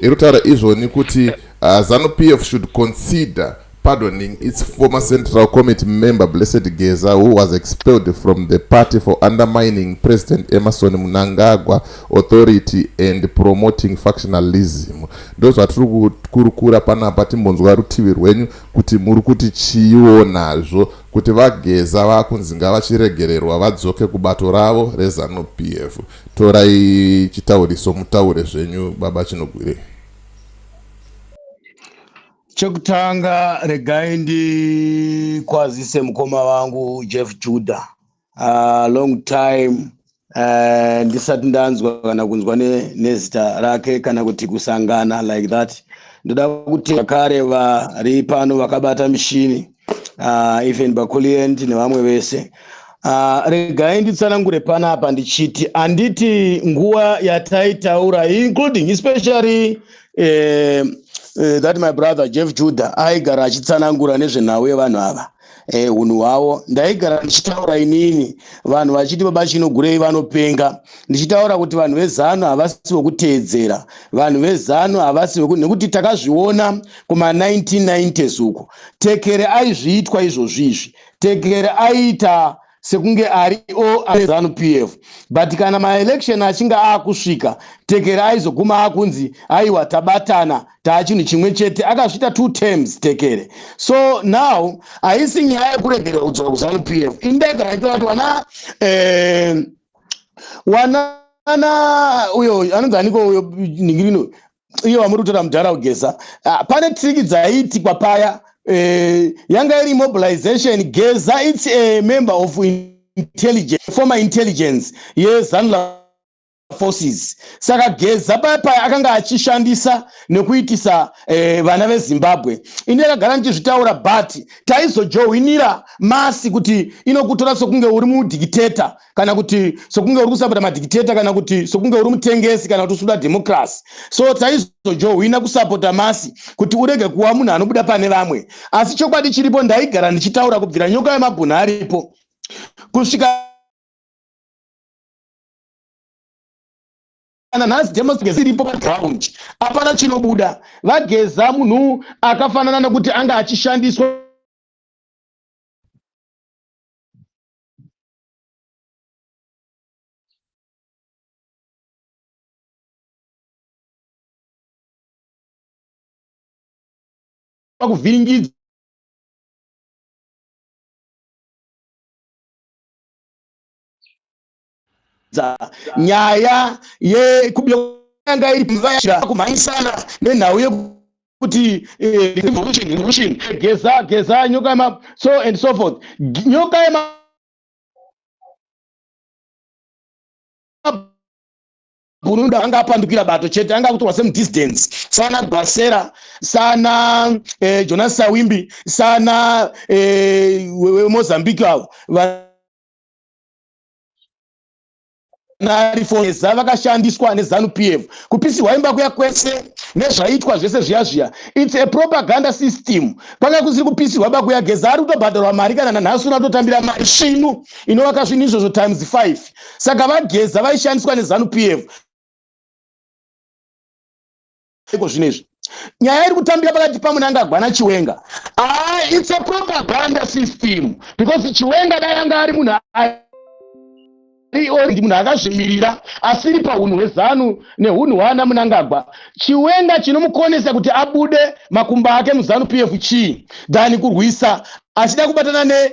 iri kutaura izvoni kuti ZANU PF should consider pardoning its former Central Committee member Blessed Geza, who was expelled from the party for undermining President Emmerson Mnangagwa authority and promoting factionalism. Ndo zvatiri kukurukura panapa. Timbonzwa rutivi rwenyu kuti muri kuti chiiwo nazvo kuti vaGeza vakunzi ngavachiregererwa vadzoke kubato ravo reZANU PF. Torai chitauriso mutaure zvenyu, baba Chinogwirei. Chekutanga, regai ndikwazise mukoma vangu Jeff Judah. Long time ndisati ndanzwa kana kunzwa nezita rake kana kuti kusangana like that. Ndoda kuti vakare vari pano vakabata mishini, even baculient nevamwe vese. Regai nditsanangure panapa ndichiti, handiti nguva yataitaura, including especially that my brother Jeff Judah aigara achitsanangura nezvenhau yevanhu ava, unhu hwavo. Ndaigara ndichitaura inini, vanhu vachiti baba Chinogurei vanopenga, ndichitaura kuti vanhu veZANU havasi vokuteedzera, vanhu veZANU havasi veku, nekuti takazviona kuma1990s uko. Tekere aizviitwa izvozvi izvi. Tekere aiita sekunge ari o ZANU PF, but kana maelection achinge aakusvika, Tekere aizoguma akunzi, "Aiwa, tabatana, taa chinhu chimwe chete." Akazviita two terms Tekere. So now haisi nyaya yekuregerera kudzoka kuZANU PF. Indagara itora kuti wana wanana uyo anonzi aniko uyo ningirino iyo vamuri kutora mudhara kugeza. Ah, pane trick dzaiitikwa paya, yanga iri mobilization. Geza, it's a member of intelligence, former intelligence yeZANLA forces. Saka Geza paya paya akanga achishandisa nekuitisa vana veZimbabwe. Ini akagara ndichizvitaura, but taizojohwinira mass kuti inokutora sokunge uri mudictator, kana kuti sokunge uri kusapota madictator, kana kuti sokunge uri mutengesi, kana kuti usikuda democracy. So taizojohwina kusapota mass kuti urege kuva munhu anobuda pane vamwe. Asi chokwadi chiripo, ndaigara ndichitaura kubvira Nyoka yemabhunu aripo kusvika kana nhasi, demonstration iripo paground, hapana chinobuda. Vageza munhu akafanana nekuti anga achishandiswa kuvhiringidza nyaya yekubanga iri kumhanyisana nenhau yekuti revolution, revolution, Geza, Geza, Nyoka yema, so and so forth. Nyoka yema Burundi anga apandukira bato chete, anga akutorwa semudissidents, sana Gwasera, sana Jonas Sawimbi, sana weMozambique avo narifoza vakashandiswa neZANU PF kupisirwa imba kuya kwese nezvaitwa zvese zviya zviya. It's a propaganda system. Kwanga kusiri kupisirwa bakuya. Geza ari kutobhadharwa mari kana nanhasi unatotambira mari svinu inovaka zvinhu izvozvo times 5. Saka vaGeza vaishandiswa neZANU PF. Iko zvino izvi nyaya iri kutambira pakati paMunangagwa naChiwenga, ah, it's a propaganda system, because Chiwenga dai anga ari munhu ari munhu akazvimirira, asiri paunhu hweZANU neunhu hwaana Munangagwa, Chiwenga chinomukonesa kuti abude makumba ake muZANU PF chii than kurwisa achida kubatana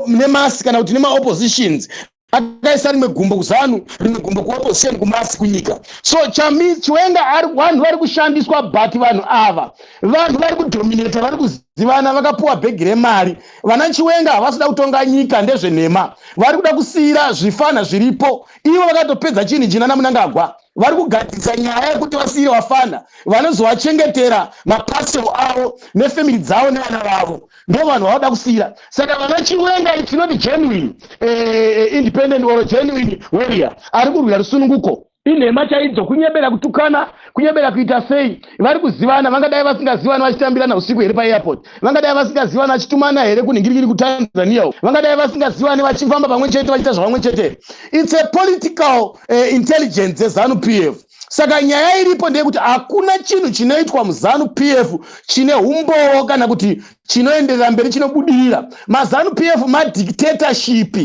nemass kana kuti nemaoppositions, akaisa rimwe gumbo kuZANU, rimwe gumbo kuopposition, kumass, kunyika? So chami Chiwenga, vanhu vari kushandiswa, but vanhu ava, vanhu vari kudominata, vari kuzivana, vakapuwa bhegi remari. Vana Chiwenga havasida kutonga nyika, ndezvenhema. Vari kuda kusiyira zvifana zviripo. Ivo vakatopedza chinhu china naMunangagwa, vari kugadzisa nyaya yekuti vasiyire vafana vanozovachengetera maparcel avo nefamily dzavo nevana vavo. Ndo vanhu vavada kusiyira. Saka vana Chiwenga, it's not genuine independent or genuine warrior ari kurwira rusununguko. Inhema chaidzo, kunyebera kutukana, kunyebera kuita sei. Vari kuzivana. Vangadai vasingazivani vachitambirana usiku here paairport? Vangadai vasingazivani vachitumana here kunhingirikiri kuTanzania? Vangadai vasingazivani vachifamba pamwe chete, vachiita zvavamwe chete? It's a political intelligence yeZANU PF. Saka nyaya iripo ndeyekuti hakuna chinhu chinoitwa muZANU PF chine umbowo kana kuti chinoenderera mberi, chinobudirira. MaZANU PF madictatorship.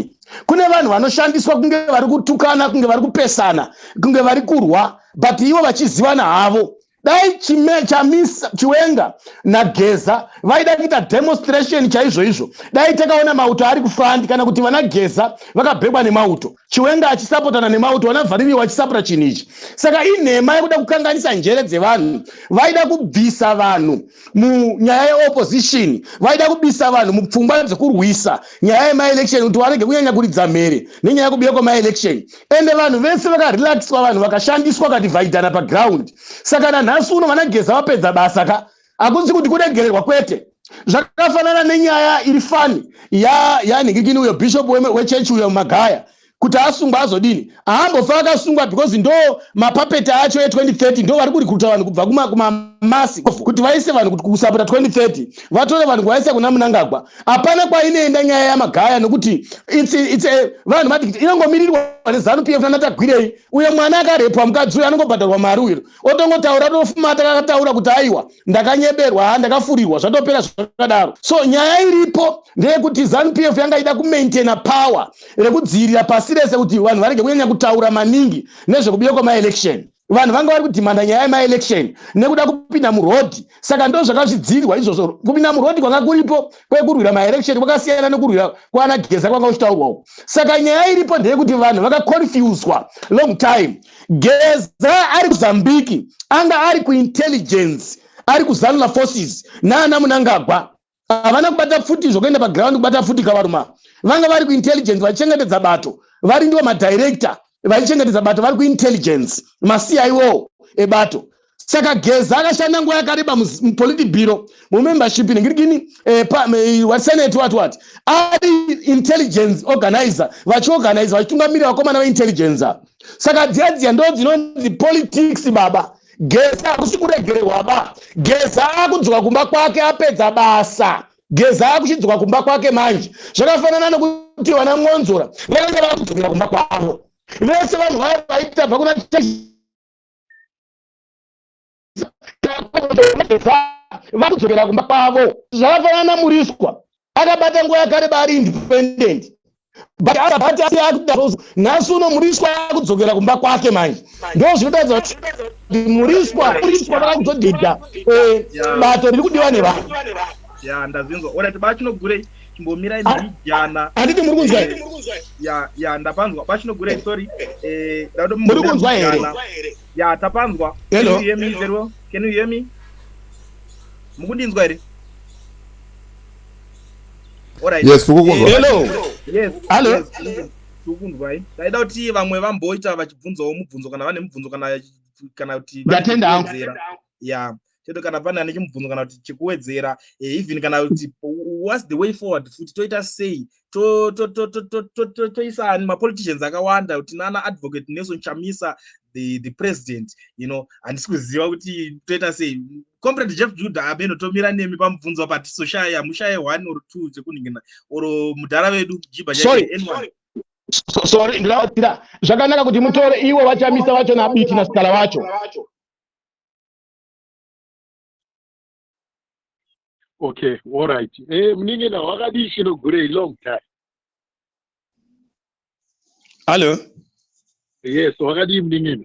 Kune vanhu vanoshandiswa kunge vari kutukana, kunge vari kupesana, kunge vari kurwa, but ivo vachizivana havo. Dai Chamisa, Chiwenga naGeza vaida kuita demonstration chaizvo izvo, dai takaona mauto ari kufront, kana kuti vana Geza vakabhekwa nemauto, Chiwenga achisapotana nemauto, vana Vhaririwa achisapota chinhu ichi. Saka inhema yekuda kukanganisa njere dzevanhu. Vaida kubvisa vanhu munyaya yeopposition, vaida kubisa vanhu mupfungwa dzekurwisa nyaya yemaelection, kuti varege kunyanya kuridza mhere nenyaya yekubiwa kwemaelection. Ende vanhu vese vakarelaxwa, vanhu vakashandiswa kadivhaidhana paground. Saka nanhasi uno vana Geza vapedza basa ka. Hakunzi kuti kuregererwa, kwete. Zvakafanana nenyaya iri fani yanhingikini uyo bishop wechechi uyo Magaya, kuti asungwa azodini. Haambofa akasungwa, because ndo mapapeti acho e2030, ndo vari kurecruita vanhu kubva kumamasi kuti vaise vanhu kuti kusapota 2030, vatore vanhu kuvaisa kuna Munangagwa. Hapana kwainoenda nyaya yaMagaya, nokuti vanhu madikiti inongomirirwa neZANU PF nanaTagwirei. Uyo mwana akarepwa, mukadzi uyo anongobhadharwa mari, uyo otongotaura, tofumata akataura kuti aiwa, ndakanyeberwa, ha, ndakafurirwa, zvatopera zvakadaro. So nyaya iripo ndeyekuti ZANU PF yanga ida kumaintaina power rekudzivirira pasi rese, kuti vanhu varege kunyanya kutaura maningi nezvekubiwa kwemaelection. Vanhu vanga vari kudhimanda nyaya yemaelection nekuda kupinda murodhi. Saka ndo zvakazvidzivirwa izvozvo. Kupinda murodhi kwanga kuripo kwekurwira maelection kwakasiyana nekurwira kwana Geza kwanga kuchitaurwa uko. Saka nyaya iripo ndeyekuti vanhu vakaconfuswa long time. Geza ari kuZambiki, anga ari kuintelligence, ari kuZANLA forces naana Munangagwa. Havana kubata pfuti zvokuenda paground kubata pfuti kavaruma. Vanga vari kuintelligence vachichengetedza bato, vari ndivo madirector vaichengetedza bato, vari kuintelligence, maCIO ebato. Saka Geza akashanda nguva yakareba mupolitburo, mumembership nengirikini wasenate, what what, ari intelligence organizer, vachiorganize, vachitungamirira vakomana veintelligence. Saka dziya dziya ndo dzinonzi politics, baba. Geza hakusi kuregererwa ba. Geza akudzoka kumba kwake, apedza basa. Geza akuchidzoka kumba kwake manje. Zvakafanana nekuti vana Mwonzora vakanga vakudzokera kumba kwavo vese. Vanhu vaya vaitabva kuna vakudzokera kumba kwavo. Zvakafanana naMuriswa, akabata nguva yakareba ari independent, but nhasi uno Muriswa akudzokera kumba kwake manje. Ndo zvinotaridza kuti Muriswa vakakuzodhidha bato riri kudiwa nevanhu. Ya, ndazinzwa. Alright, baChinogurei, chimbomirai mbijana. Handiti muri kunzwa? Ya, ndapanzwa, baChinogurei. Sorry. Muri kunzwa here? Ya, tapanzwa. Hello? Can you hear me very well? Can you hear me? Mukundinzwa here? Alright. Yes, tikukunzwa. Hello? Yes. Hello? Yes, tikukunzwai. Ndaida kuti vamwe vamboita vachibvunzawo mubvunzo kana vane mubvunzo, kana kuti Ndatenda hangu. vachikuwedzera. Ya, chete kana pane ane chimubvunzo kana kuti chekuwedzera, even kana kuti what's the way forward futi, toita sei, toisa mapoliticians akawanda. Tinana Advocate Nelson Chamisa, the president. Handisi kuziva kuti toita sei. Comrade Jeff Judah, ameno tomira nemi pamubvunzo apa. Tisoshaya mushaye one or two chekuningina, or mudhara vedu Jibha. Sorry. Anyone. Sorry, ndinobatira zvakanaka kuti mutore ivo vaChamisa vacho naBiti naSikala wacho. Okay, all right. Muningina, wakadii Chinogurei? Long time. Hallo? Yes, wakadii muningina?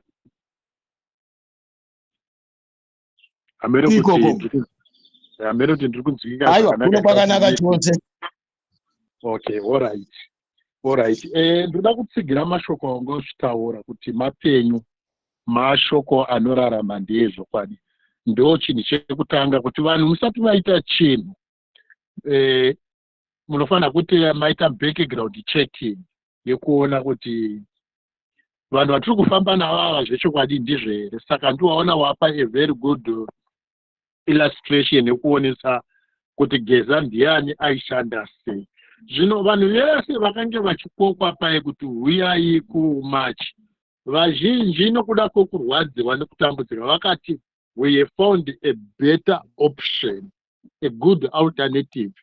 Hameno Ikoko. kuti hameno kuti ndiri kunzwika Aiwa, zvakanaka. kuno kwakanaka chose. Okay, all right. All right. Ndoda kutsigira mashoko anga uchitaura kuti mapenyu, mashoko anorarama, ndezvokwadi. Ndo chinhu chekutanga kuti vanhu musati vaita chinhu, munofanira kuti maita background checking yekuona kuti vanhu vatiri kufamba navo ava zvechokwadi ndizvo here. Saka ndiwaona wapa a very good illustration yekuonesa kuti Geza ndiani, aishanda sei. Zvino vanhu vese vakange vachikokwa pai kuti huyai kumachi, vazhinji nokuda kwokurwadziwa nekutambudzika vakati we have found a better option, a good alternative,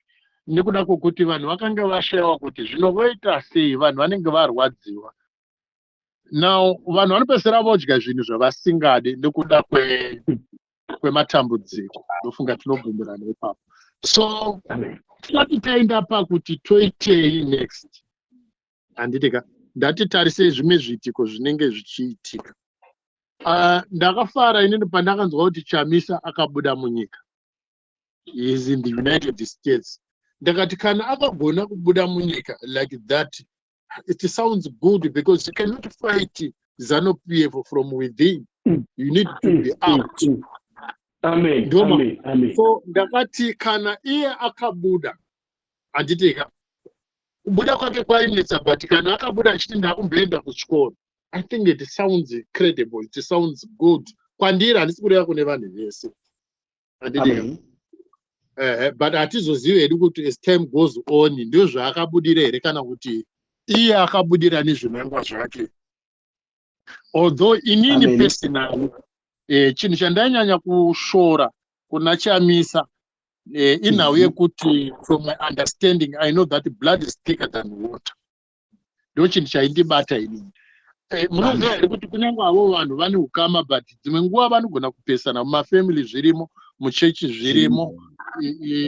nekuda kwokuti vanhu vakanga vashayiwa kuti zvino voita sei. Vanhu vanenge varwadziwa. Now vanhu vanopedzisira vodya zvinhu zvavasingadi nekuda kwematambudziko. Ndofunga tinobvumirana ipapo. So tisati taenda pakuti toitei next, handiti ka, ndatitarisei zvimwe zviitiko zvinenge zvichiitika. Ndakafara inini pandakanzwa kuti Chamisa akabuda munyika. He is in the United States. Ndakati kana akagona kubuda munyika like that, it sounds good, because you cannot fight ZANU PF from within. You need to be out. Amen. Amen. Amen. So ndakati kana iye akabuda, handitika, kubuda kwake kwainetsa, but kana akabuda achiti ndakumboenda kuchikoro, I think it sounds credible, it sounds good kwandiri. Handisi kureva kune vanhu vese, handitika. But hatizozivi hedu kuti as time goes on ndozvaakabudira here kana kuti iye akabudira nezvinangwa zvake. Although inini personally, chinhu chandainyanya kushora kuna Chamisa, inhau yekuti from my understanding, I know that blood is thicker than water. Ndo chinhu chaindibata inini. Munoziva here kuti kunyange avo vanhu vane ukama, but dzimwe nguva vanogona kupesana mumafamily, zvirimo muchechi, zvirimo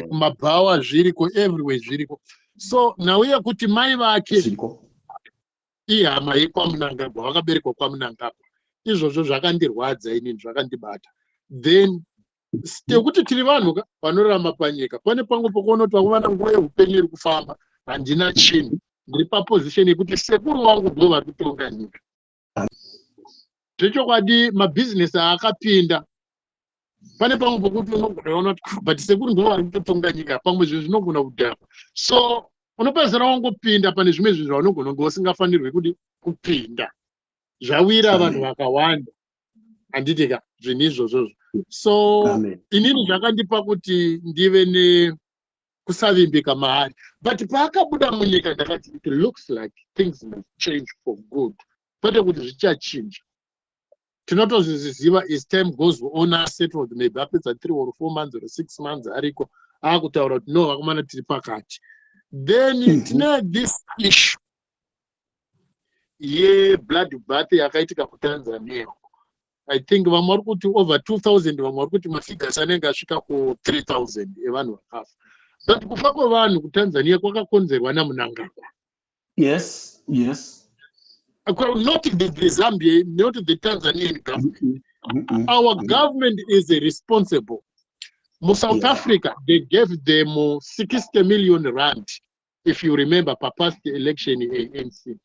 kumabhawa, zviriko everywhere, zviriko. So nhau yekuti mai vake ihama yekwaMunangagwa, vakaberekwa kwaMunangagwa, izvozvo zvakandirwadza inini, zvakandibata. Then tekuti tiri vanhu vanorarama panyika, pane pamwe pokuona kuti vakomana, nguva yeupenyu iri kufamba, handina chinhu, ndiri paposition yekuti sekuru vangu ndo vari kutonga nyika. Zvechokwadi, mabhizinesi aakapinda, pane pamwe pokuti unogona kuona kuti, "Ah, but sekuru ndo vari kutotonga nyika," pamwe zvinhu zvinogona kudhakwa. So unopedzisira wangopinda pane zvimwe zvinhu zvaunogona kunge usingafanirwi kudi kupinda. Zvawira vanhu vakawanda, handitika, zvinhu izvozvozvo. So inini zvakandipa kuti ndive nekusavimbika maari. But paakabuda munyika, ndakati it looks like things may change for good, kwete kuti zvichachinja, tinotozviziva as time goes on. Asettled, maybe apedza 3 or 4 months or 6 months ariko, akutaura kuti, "No, vakomana, tiri pakati." Then tine this issue yeblood bath yakaitika kuTanzania. I think vamwe vari kuti over 2000, vamwe vari kuti mafigures anenge asvika ku3000 evanhu vakafa. But kufa kwevanhu kuTanzania kwakakonzerwa naMunangagwa. Not the Zambia, not the Tanzanian government. Our government is responsible. MuSouth Africa, they gave them 60 million rand, if you remember, papast election ANC.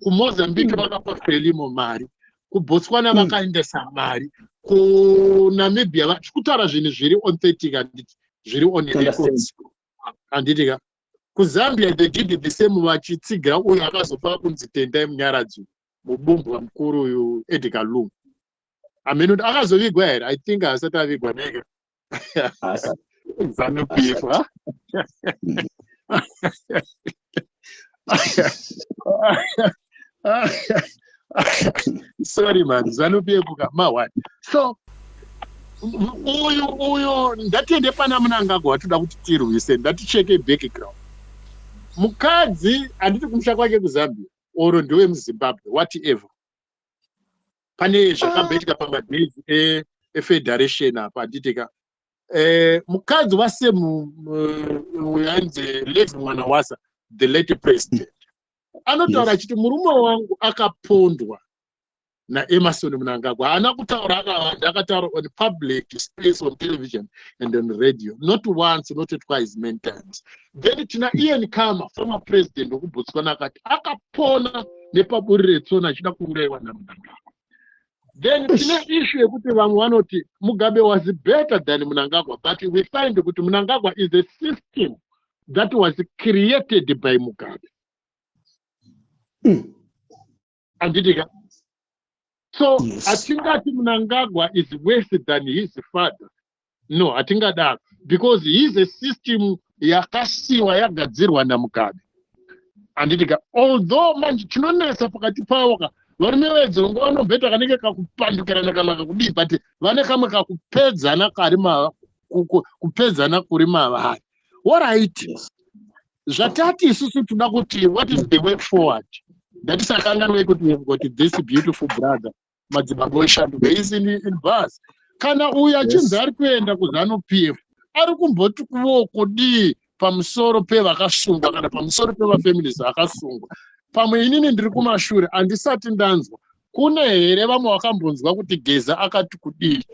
KuMozambique vakapa Frelimo mari, kuBotswana vakaendesa mari, kuNamibia kutaura zvinhu zviri authentic, handiti, zviri on records, handiti ka? KuZambia they did the same, vachitsigira uyo akazofa kunzi Tendai Munyaradzi, mubumbwa mukuru uyu, Edgar Lungu. Hameno kuti akazovigwa here. I think haasati avigwa neke. Haasati. ZANU PF, ha? Sorry man, ZANU PF ka ma1. So uyu ngatiende pana Munangagwa watoda kuti tirwise. Ngaticheke background. Mukadzi, handiti kumusha kwake kuZambia oro ndewemuZimbabwe, whatever. Pane zvakamboitika pamadays efederation apa, handiti ka? Mukadzi waSemu uyanzi Levy Mwanawasa, the late president, anotaura achiti murume wangu akapondwa naEmmerson Mnangagwa. Haana kutaura akawanda, akataura on public space, on television and on radio, not once, not twice, many times. Then tina Ian Khama, former president wekuBotswana, akati akapona nepaburi retsona achida kuurayiwa naMnangagwa. Then tine issue yekuti vamwe vanoti Mugabe was better than Mnangagwa, but we find kuti Mnangagwa is a system that was created by Mugabe, handiti ka? So hatingati Mnangagwa is worse than his father, no, hatingadaro, because he is a system yakasiwa yagadzirwa naMugabe, handiti ka? Although manje chinonetsa pakati pavo ka, varume vedzongo vanomboita kanenge kakupandukirana kana kakudii, but vane kamwe kakupedzana kari kupedzana kuri mavari. Alright. Zvatati isusu toda kuti, what is the way forward? Ngatisakanganwei kuti we have got this beautiful brother, Madzibaba Weshanduko, is in bus. Kana uyu achinzi ari kuenda kuZANU PF, ari kumboti kuvo kudii pamusoro pevakasungwa kana pamusoro pevafamilies akasungwa? Pamwe inini ndiri kumashure, handisati ndanzwa. Kune here vamwe vakambonzwa kuti Geza akati kudii?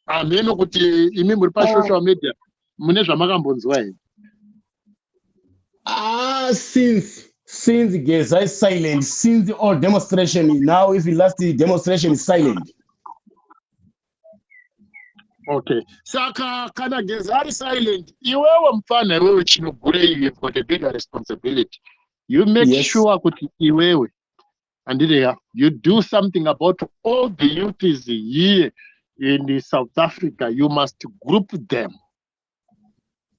Hameno kuti imi muri pasocial media mune zvamakambonzwa here? Ah, since Geza is silent, since all demonstration now, if the last demonstration is silent. Okay, saka kana Geza ari silent, iwewe mufana, iwewe Chinogurei, you've got a bigger responsibility. You make sure kuti iwewe, andiriya, you do something about all the youths here in South Africa. You must group them.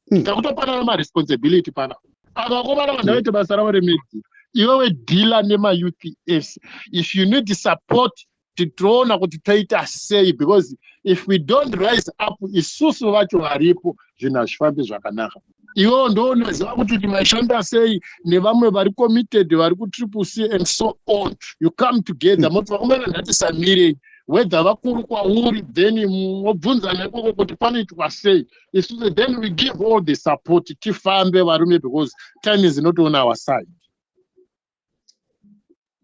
Takutopanana maresponsibility pana. Ava vakomana vanhu vaite basa ravo remedia, iwewe deala nemayouth ese. If you need support, titoona kuti toita sei, because if we don't rise up isusu vacho varipo, zvinhu hazvifambi zvakanaka. Iwewo ndounoziva kuti timaishanda sei nevamwe vari committed, vari kuTriple C and so on. You come together, moti, "Vakomana, ngatisamirei," whether vakuru kwauri, then mobvunzana ikoko kuti panoitwa sei. Isusu then we give all the support, tifambe varume, because time is not on our side.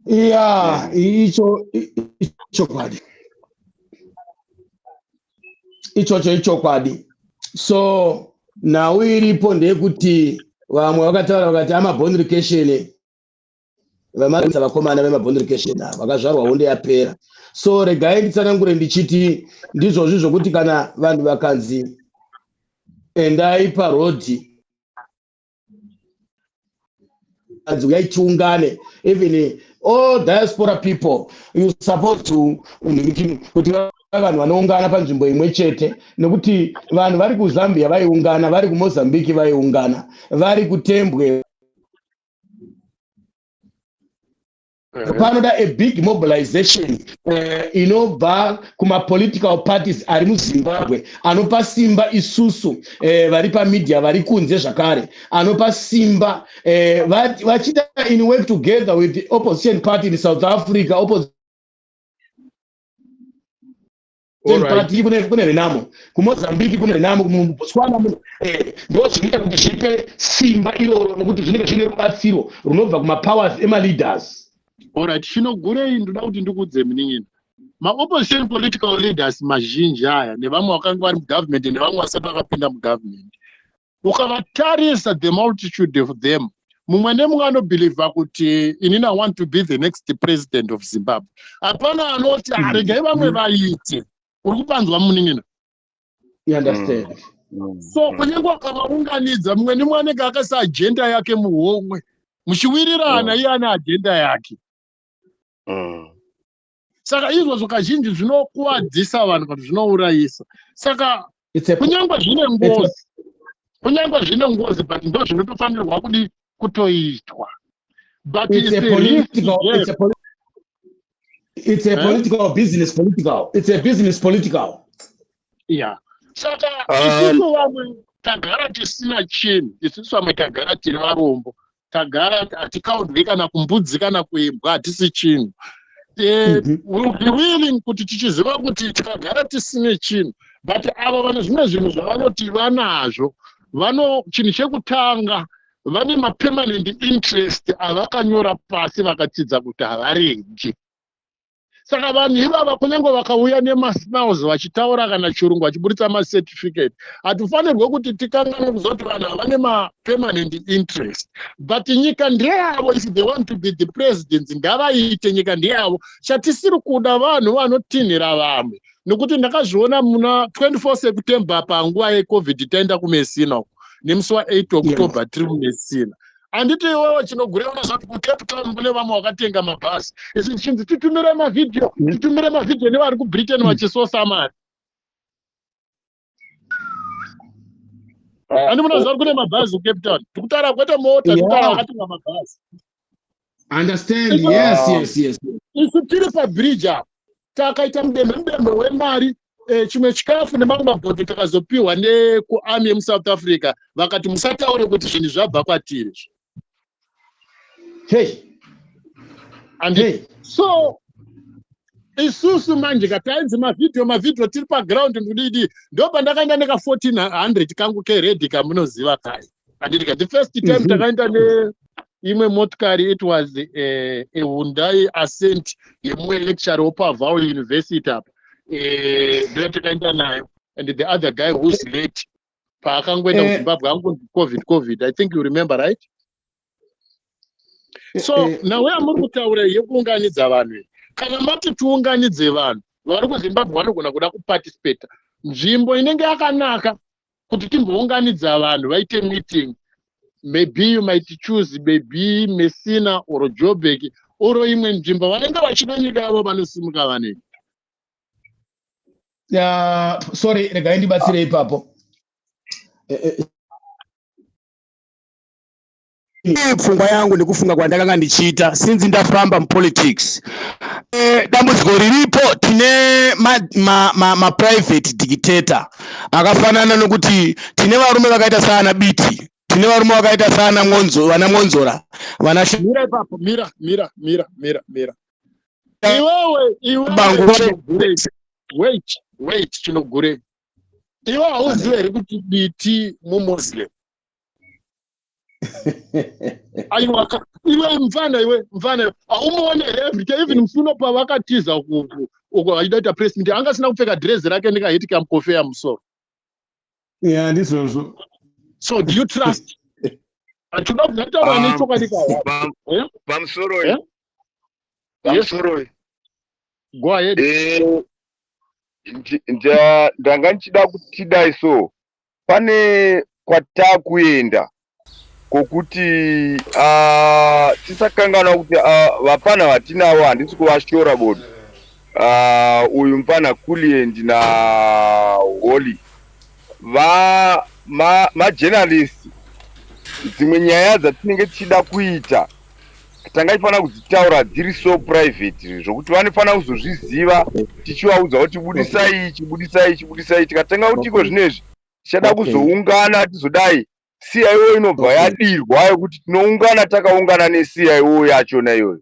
Yeah, icho ichokwadi ichocho, ichokwadi. So nhau iripo ndeyekuti vamwe vakataura vakati amabonrication vamaisa vakomana vemabonrication ava vakazvarwa hondo yapera. So regai nditsanangure ndichiti ndizvozvi zvokuti kana vanhu vakanzi endai parodhi, kanzi uyai tiungane, even all diaspora people, you supposed to kuti vanhu vanoungana panzvimbo imwe chete, nekuti vanhu vari kuZambia vaiungana, vari kuMozambique vaiungana, vari kuTembwe. Panoda a big mobilization inobva kumapolitical parties ari muZimbabwe, anopa simba isusu vari pamedia, vari kunze zvakare, anopa simba vachiita in work together with the opposition party in South Africa, opposition party kune Renamo kuMozambique, kune Renamo muBotswana, ndo zvinoita kuti zvipe simba iroro, nokuti zvinenge zvine rubatsiro runobva kumapowers emaleaders. Alright, Chinogurei, ndoda kuti ndikudze munin'ina, maopposition political leaders mazhinji aya nevamwe vakanga vari mugovernment nevamwe vasati vakapinda mugovernment, ukavatarisa, the multitude of them, mumwe nemumwe anobhilivha kuti inini I want to be the next president of Zimbabwe. Hapana anoti, "Regai vamwe vaite." Uri kupanzwa, munin'ina? You understand? So kunyange wakavaunganidza, mumwe nemumwe anenge akaisa agenda yake muhomwe, muchiwirirana, iye ane agenda yake. Saka izvozvo kazhinji zvinokuwadzisa vanhu kana zvinourayisa. Saka kunyange zvine ngozi, kunyange zvine ngozi, but ndo zvinotofanirwa kudi kutoitwa, but it's a political, it's a Eh? political business, political, it's a business political. Yeah, saka isusu vamwe tagara tisina chinhu, isusu vamwe tagara tiri varombo, tagara hatikaudyi kana kumbudzi kana kuimbwa, hatisi chinhu. Will be willing kuti tichiziva kuti tikagara tisine chinhu, but ava vane zvimwe zvinhu zvavanoti vanazvo, vano chinhu chekutanga, vane mapermanent interest avakanyora pasi, vakatsidza kuti havaregi. Saka vanhu ivava, kunyange vakauya nemasmiles vachitaura kana chirungu, vachiburitsa macertificate, hatifanirwe kuti tikanganwe kuzoti vanhu ava vane mapermanent interest, but nyika ndeyavo. If they want to be the presidents, ngavaite, nyika ndeyavo. Chatisiri kuda vanhu vanotinhira vamwe, nekuti ndakazviona muna 24 September panguva yeCovid, taenda kuMessina uko nemusi wa8 October, tiri muMessina, handiti? Iwewe Chinogurei unoziva kuti kuCape Town kune vamwe vakatenga mabhasi. Isu tichinzi titumire mavhidhiyo, titumire mavhidhiyo nevari kuBritain vachisosa mari. Handi munoziva kuti kune mabhazi kuCape Town? Tikutaura kwete mota, tikutaura vakatenga mabhazi. Understand? Yes. Isu tiri pabridge apo, takaita mudemhe mudemhe wemari, chimwe chikafu nemamwe mabhodho takazopiwa nekuarmy yemuSouth Africa, vakati musataure kuti zvinhu zvabva kwatiri. And so isusu manje katainzi mavhidhiyo, mavhidhiyo, tiri paground, ndididi, ndo pandakaenda neka 1400 kangu keredhi kamunoziva kai, handiti? The first time takaenda ne Imwe motikari, it was a Hyundai Accent yemumwe lecturer wepaVaal University apa, ndotakaenda nayo, and the other guy who's late paakangoenda kuZimbabwe angonzi COVID, COVID, I think you remember, right? So nawe amuri kutaura yekuunganidza vanhu iyi, kana mati tiunganidze vanhu vari kuZimbabwe vanogona kuda kuparticipata, nzvimbo inenge yakanaka kuti timbounganidza vanhu vaite meeting, maybe you might choose maybe Messina or Joburg or imwe nzvimbo vanenge vachida nyika yavo vanosimuka vanei. Sorry, regai ndibatsire ipapo. Pfungwa yangu nekufunga kwandakanga ndichiita since ndafamba mupolitics, dambudziko riripo, tine maprivate dictator akafanana nokuti tine varume vakaita saana Biti, tine varume vakaita saana Mwonzo, vana Mwonzora, vana Mira ipapo, mira, mira, mira, mira, mira iwewe, iwewe. Bangu. Chinogure. Wait, wait, Chinogure, iwe hauzivi here kuti Biti muMuslim? Aiwa, iwe mfana, iwe mfana, haumuone here every time? Even mufuno pavakatiza uko vachida kuita press meeting, anga asina kupfeka dhirezi rake nekaheti kamukofeya musoro? Ya, ndizvozvo. So do you trust? Hatinoda kutaura nechokwadi kawa. Eh? Pamusoroi. Eh? Pamusoroi. Go ahead. Ndanga ndichida kuti tidai so pane kwatakuenda kwokuti tisakanganwa kuti vapfana vatinavo, handisi kuvashora bodo, uyu mufana Kulient na Holy va majournalist, dzimwe nyaya dzatinenge tichida kuita tanga tifanira kudzitaura dziri so private zvokuti vanofanira kuzozviziva tichivaudza kuti budisai ichi, budisai ichi, budisai. Tikatanga kuti iko zvinezvi tichada kuzoungana tizodai, CIO inobva yadirwa yekuti tinoungana takaungana neCIO yachona iyoyo.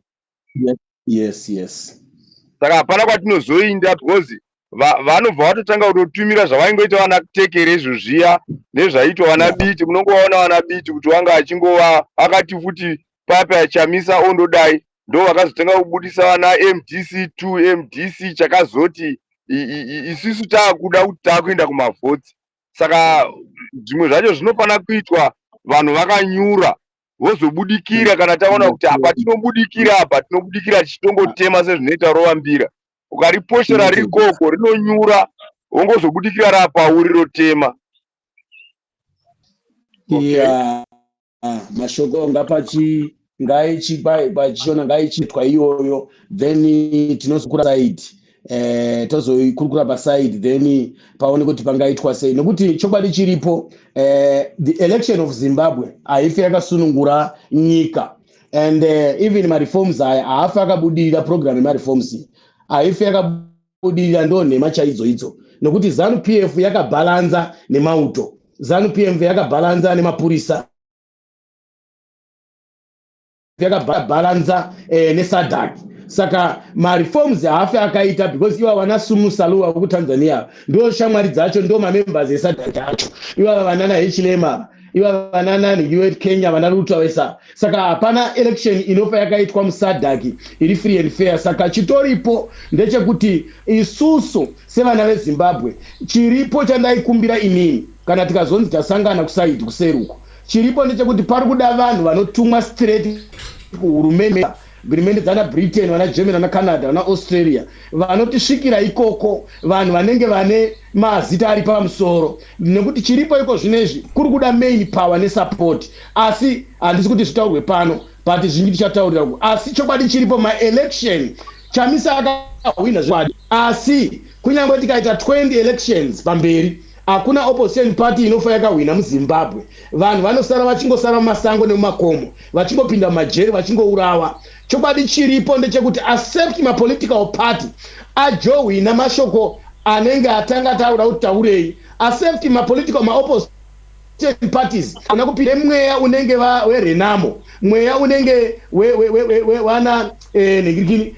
Saka hapana kwatinozoinda because vanobva vatotanga kutotumira zvavaingoita vana Tekere izvo zviya nezvaiitwa vana Biti. Munongovaona vana Biti kuti wanga achingova akati futi papa Chamisa ondodai, ndo vakazotanga kubudisa vana MDC 2 MDC chakazoti isusu taakuda kuti taakuenda kumavhotsi. Saka zvimwe zvacho zvinofanira kuitwa vanhu vakanyura, vozobudikira kana taona kuti apa tinobudikira, apa tinobudikira, tichitongotema sezvinoita rova mbira, ukariposhera rikoko rinonyura, wongozobudikira rapauri rotema. Yeah, mashoko ngapachi ngaichipachishona ngaichiitwa iyoyo, then tinozokura side, tozoikurukura paside, then paone kuti pangaitwa sei, nekuti chokwadi chiripo, the election of Zimbabwe haifi yakasunungura nyika and even mareforms aya haafi akabudirira. Program yemareforms haifi yakabudirira, ndo nhema chaidzo idzo, nekuti ZANU PF yakabhalanza nemauto, ZANU PF yakabhalanza nemapurisa, yakabhalanza neSADC. Saka mareforms haafi akaita because iva vana Sumu Saluwa vekuTanzania ndo shamwari dzacho, ndo mamembers eSADC acho, ivava vanana Hichilema, ivava vanana Kenya, vana Ruto vesa. Saka hapana election inofa yakaitwa muSADC iri free and fair. Saka chitoripo ndechekuti isusu sevana veZimbabwe, chiripo chandaikumbira inini, kana tikazonzi tasangana kuside kuseruko, chiripo ndechekuti pari kuda vanhu vanotumwa straight kuhurumende, hurumende dzana Britain, vana Germany, vana Canada, vana Australia, vanotisvikira ikoko, vanhu vanenge vane mazita ari pamusoro, nekuti chiripo iko zvinezvi kuri kuda main power nesupport. Asi handisi kuti zvitaurwe pano, but zvingi tichataurira ku. Asi chokwadi chiripo, maelection Chamisa akahwina zvokwadi, asi kunyange tikaita 20 elections pamberi, hakuna opposition party inofa yakahwina muZimbabwe. Vanhu vanosara vachingosara mumasango nemumakomo, vachingopinda mumajeri, vachingourawa. Chokwadi chiripo ndechekuti accept mapolitical party ajohwina mashoko anenge atanga taura kuti taurei, accept mapolitical maopposition parties una kupinda mweya unenge weRenamo, mweya unenge wana nhingirikini,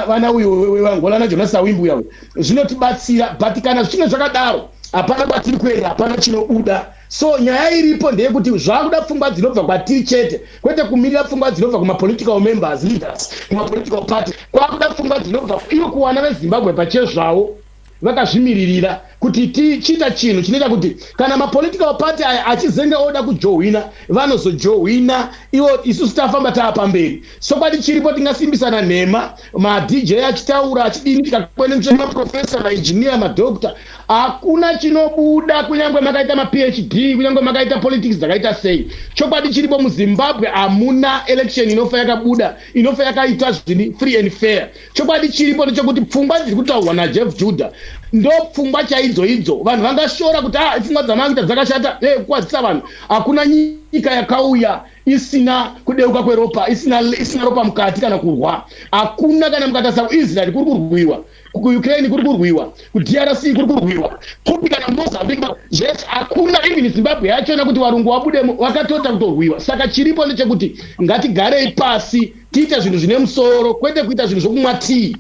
vana uyu weAngola naJonas Savimbi uya, zvinotibatsira. But kana zvichinge zvakadaro, Hapana kwatiri kuenda, hapana chinobuda. So nyaya iripo ndeyekuti zvakuda pfungwa dzinobva kwatiri chete, kwete kumirira pfungwa dzinobva kumapolitical members, leaders, kumapolitical party. Kwakuda pfungwa dzinobva ivo kuwana veZimbabwe pachezvavo vakazvimiririra, kuti tichiita chinhu chinoita kuti kana mapolitical party aya achizenge oda kujohwina, vanozojohwina ivo, isusu tafamba taa pamberi. Chokwadi chiripo, tingasimbisana nhema, maDJ achitaura achidini, tikakwenenzvera maprofesa, mainjiniya, madokta, hakuna chinobuda. Kunyange makaita maPhD, kunyange makaita politics dzakaita sei, chokwadi chiripo, muZimbabwe hamuna election inofa yakabuda, inofa yakaita zviri free and fair. Chokwadi chiripo ndechekuti pfungwa dziri kutaurwa naJeff Judah ndo pfungwa chaidzo idzo. Vanhu vangashora kuti a ah, pfungwa dzamakuita dzakashata, kukwadzisa vanhu. Hakuna nyika yakauya isina kudeuka kweropa, isina ropa mukati kana kurwa. Hakuna. Kana mukatarisa kuIsrael kuri kurwiwa, kuUkraine kuri kurwiwa, kuDRC kuri kurwiwa, kupi kana Mozambique, zvese hakuna. Even Zimbabwe yachona, kuti varungu vabudemo, vakatota kutorwiwa. Saka chiripo ndechekuti ngatigarei pasi, tiite zvinhu zvine musoro, kwete kuita zvinhu zvokumwa tii.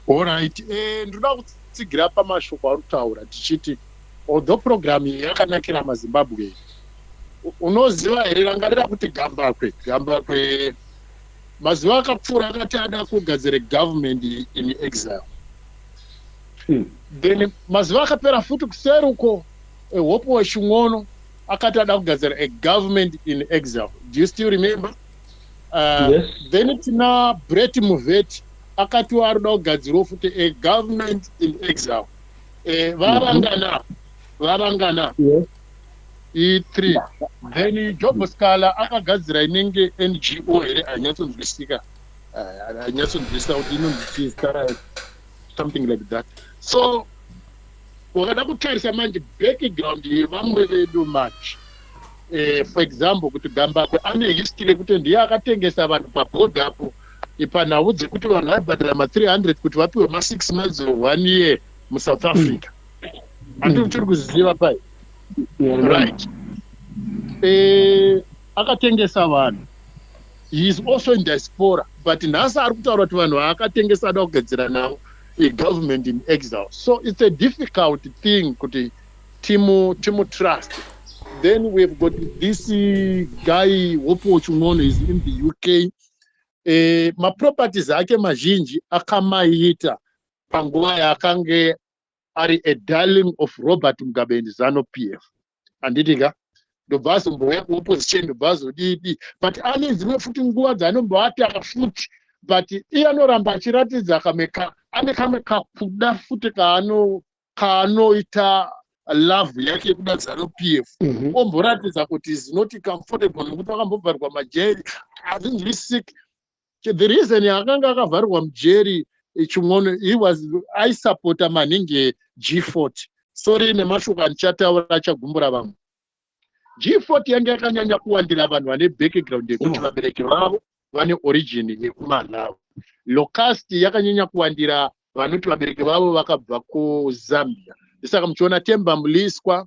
Alright, ndinoda kutsigira pamashoko ari kutaura tichiti although program iyi yakanakira maZimbabwe, unoziva here, rangarira kuti Gambakwe mazuva akapfuura akati ada kugadzira government in exile. Then mazuva akapera futi kuseri uko, Hopewell Chin'ono akati ada kugadzira a government in exile. Do you still remember? Yes. Then tina Brett Muvheti akatiwo ari kuda kugadzirawo futi a government in exile. Varangana varangana e3. Then Job Sikhala akagadzira inenge NGO here, hainyatsonzwisika, hainyatsonzwisisa kuti inonzi chii zita rayo, something like that. So wakada kutarisa manje background yevamwe vedu manje, for example kuti Gambakwe ane history yekuti ndiye akatengesa vanhu pabhodha apo panhau dzekuti vanhu vaibhadhara ma300 kuti vapiwe ma6 months or one year muSouth Africa. Handii tiri kuziva pai, right? Akatengesa vanhu. He is also in diaspora, but nhasi ari kutaura kuti vanhu vaakatengesa ada kugadzira navo a government in exile. So it's a difficult thing kuti timu trust. Then we've got this guy Hopewell Chin'ono is in the UK. Maproperties ake mazhinji akamaita panguva yaakange ari a darling of Robert Mugabe and ZANU PF, handiti ka? Ndobva azombouya kuopposition, ndobva azodidi, but ane dzimwe futi nguva dzaanombovataura futi, but iye anoramba achiratidza kamwe ane kamwe kakuda futi kaanoita love yake yekuda ZANU PF. Omboratidza kuti is not comfortable nekuti akambovharirwa majeri. Hazinzwisisiki the reason yaakanga akavharirwa mujeri Chin'ono. He was aisapota maningi G40. Sorry nemashoko andichataura achagumbura vamwe. G40 yange yakanyanya kuwandira vanhu vane background yekuti vabereki vavo vane origin yekuMalawi. Locust yakanyanya kuwandira vanoti vabereki vavo vakabva kuZambia. Saka muchiona Temba Mliswa,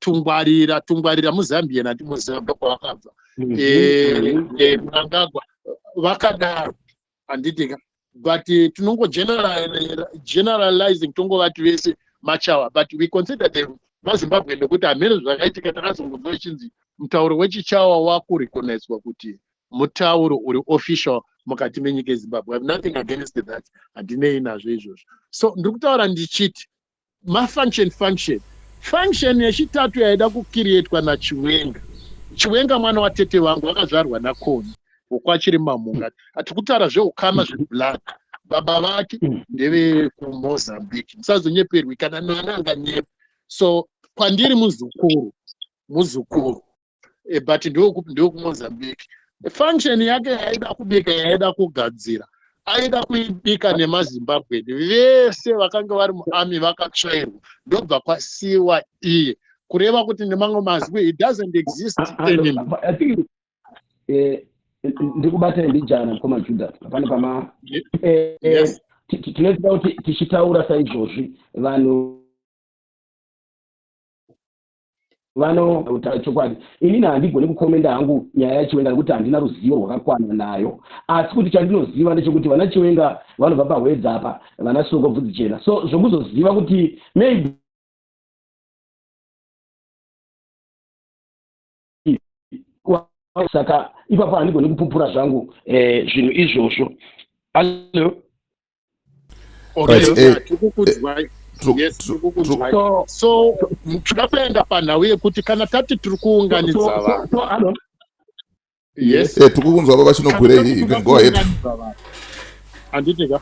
Tungwarira muZambia, nati muZambia kwavakabva, Mnangagwa, vakadaro, handitika? But tinongo generalizing, tongovati vese machawa, but we consider them maZimbabwe nekuti hamene zvakaitika, takazongonzwa ichinzi mutauro wechichawa wakurecognizwa kuti mutauro uri official mukati menyika yeZimbabwe. Have nothing against that, handinei nazvo izvozvo. So ndiri kutaura ndichiti mafunction function yechitatu yaida kucreatwa naChiwenga. Chiwenga mwana watete vangu, akazvarwa naKoni wokwachiri Mamunga. Hatiri kutaura zveukama zveblood, baba vake ndevekuMozambique. Musazonyeperwi kana nana anganyepa. So kwandiri muzukuru, muzukuru, but ndewekuMozambique. Function yake yaida kubika, yaida kugadzira, aida kuibika nemaZimbabweni vese vakanga vari muarmy vakatsvairwa, ndobva kwasiwa iye. Kureva kuti nemamwe mazwi, it doesn't exist anymore. I think ndikubata mbijana, mukoma Judah, pane pama Yes. Tinoziva kuti tichitaura saizvozvi vanhu vanotaura chokwadi. Inini handigoni kucommenta hangu nyaya yaChiwenga nekuti handina ruzivo rwakakwana nayo, asi kuti chandinoziva ndechekuti vana Chiwenga vanobva paHwedza apa, vana Soko Bvudzichena. So zvokuzoziva kuti maybe Saka ipapo handigoni kupupura zvangu zvinhu izvozvo. Allo? Okay, Right, tiri kukunzwai. Yes, tiri kukunzwai. So toda kuenda panhau yekuti kana tati tiri kuunganidza vanhu. So, allo? Yes. Tiri kukunzwa, Baba Chinogwirei, you can go ahead. Handiti ka,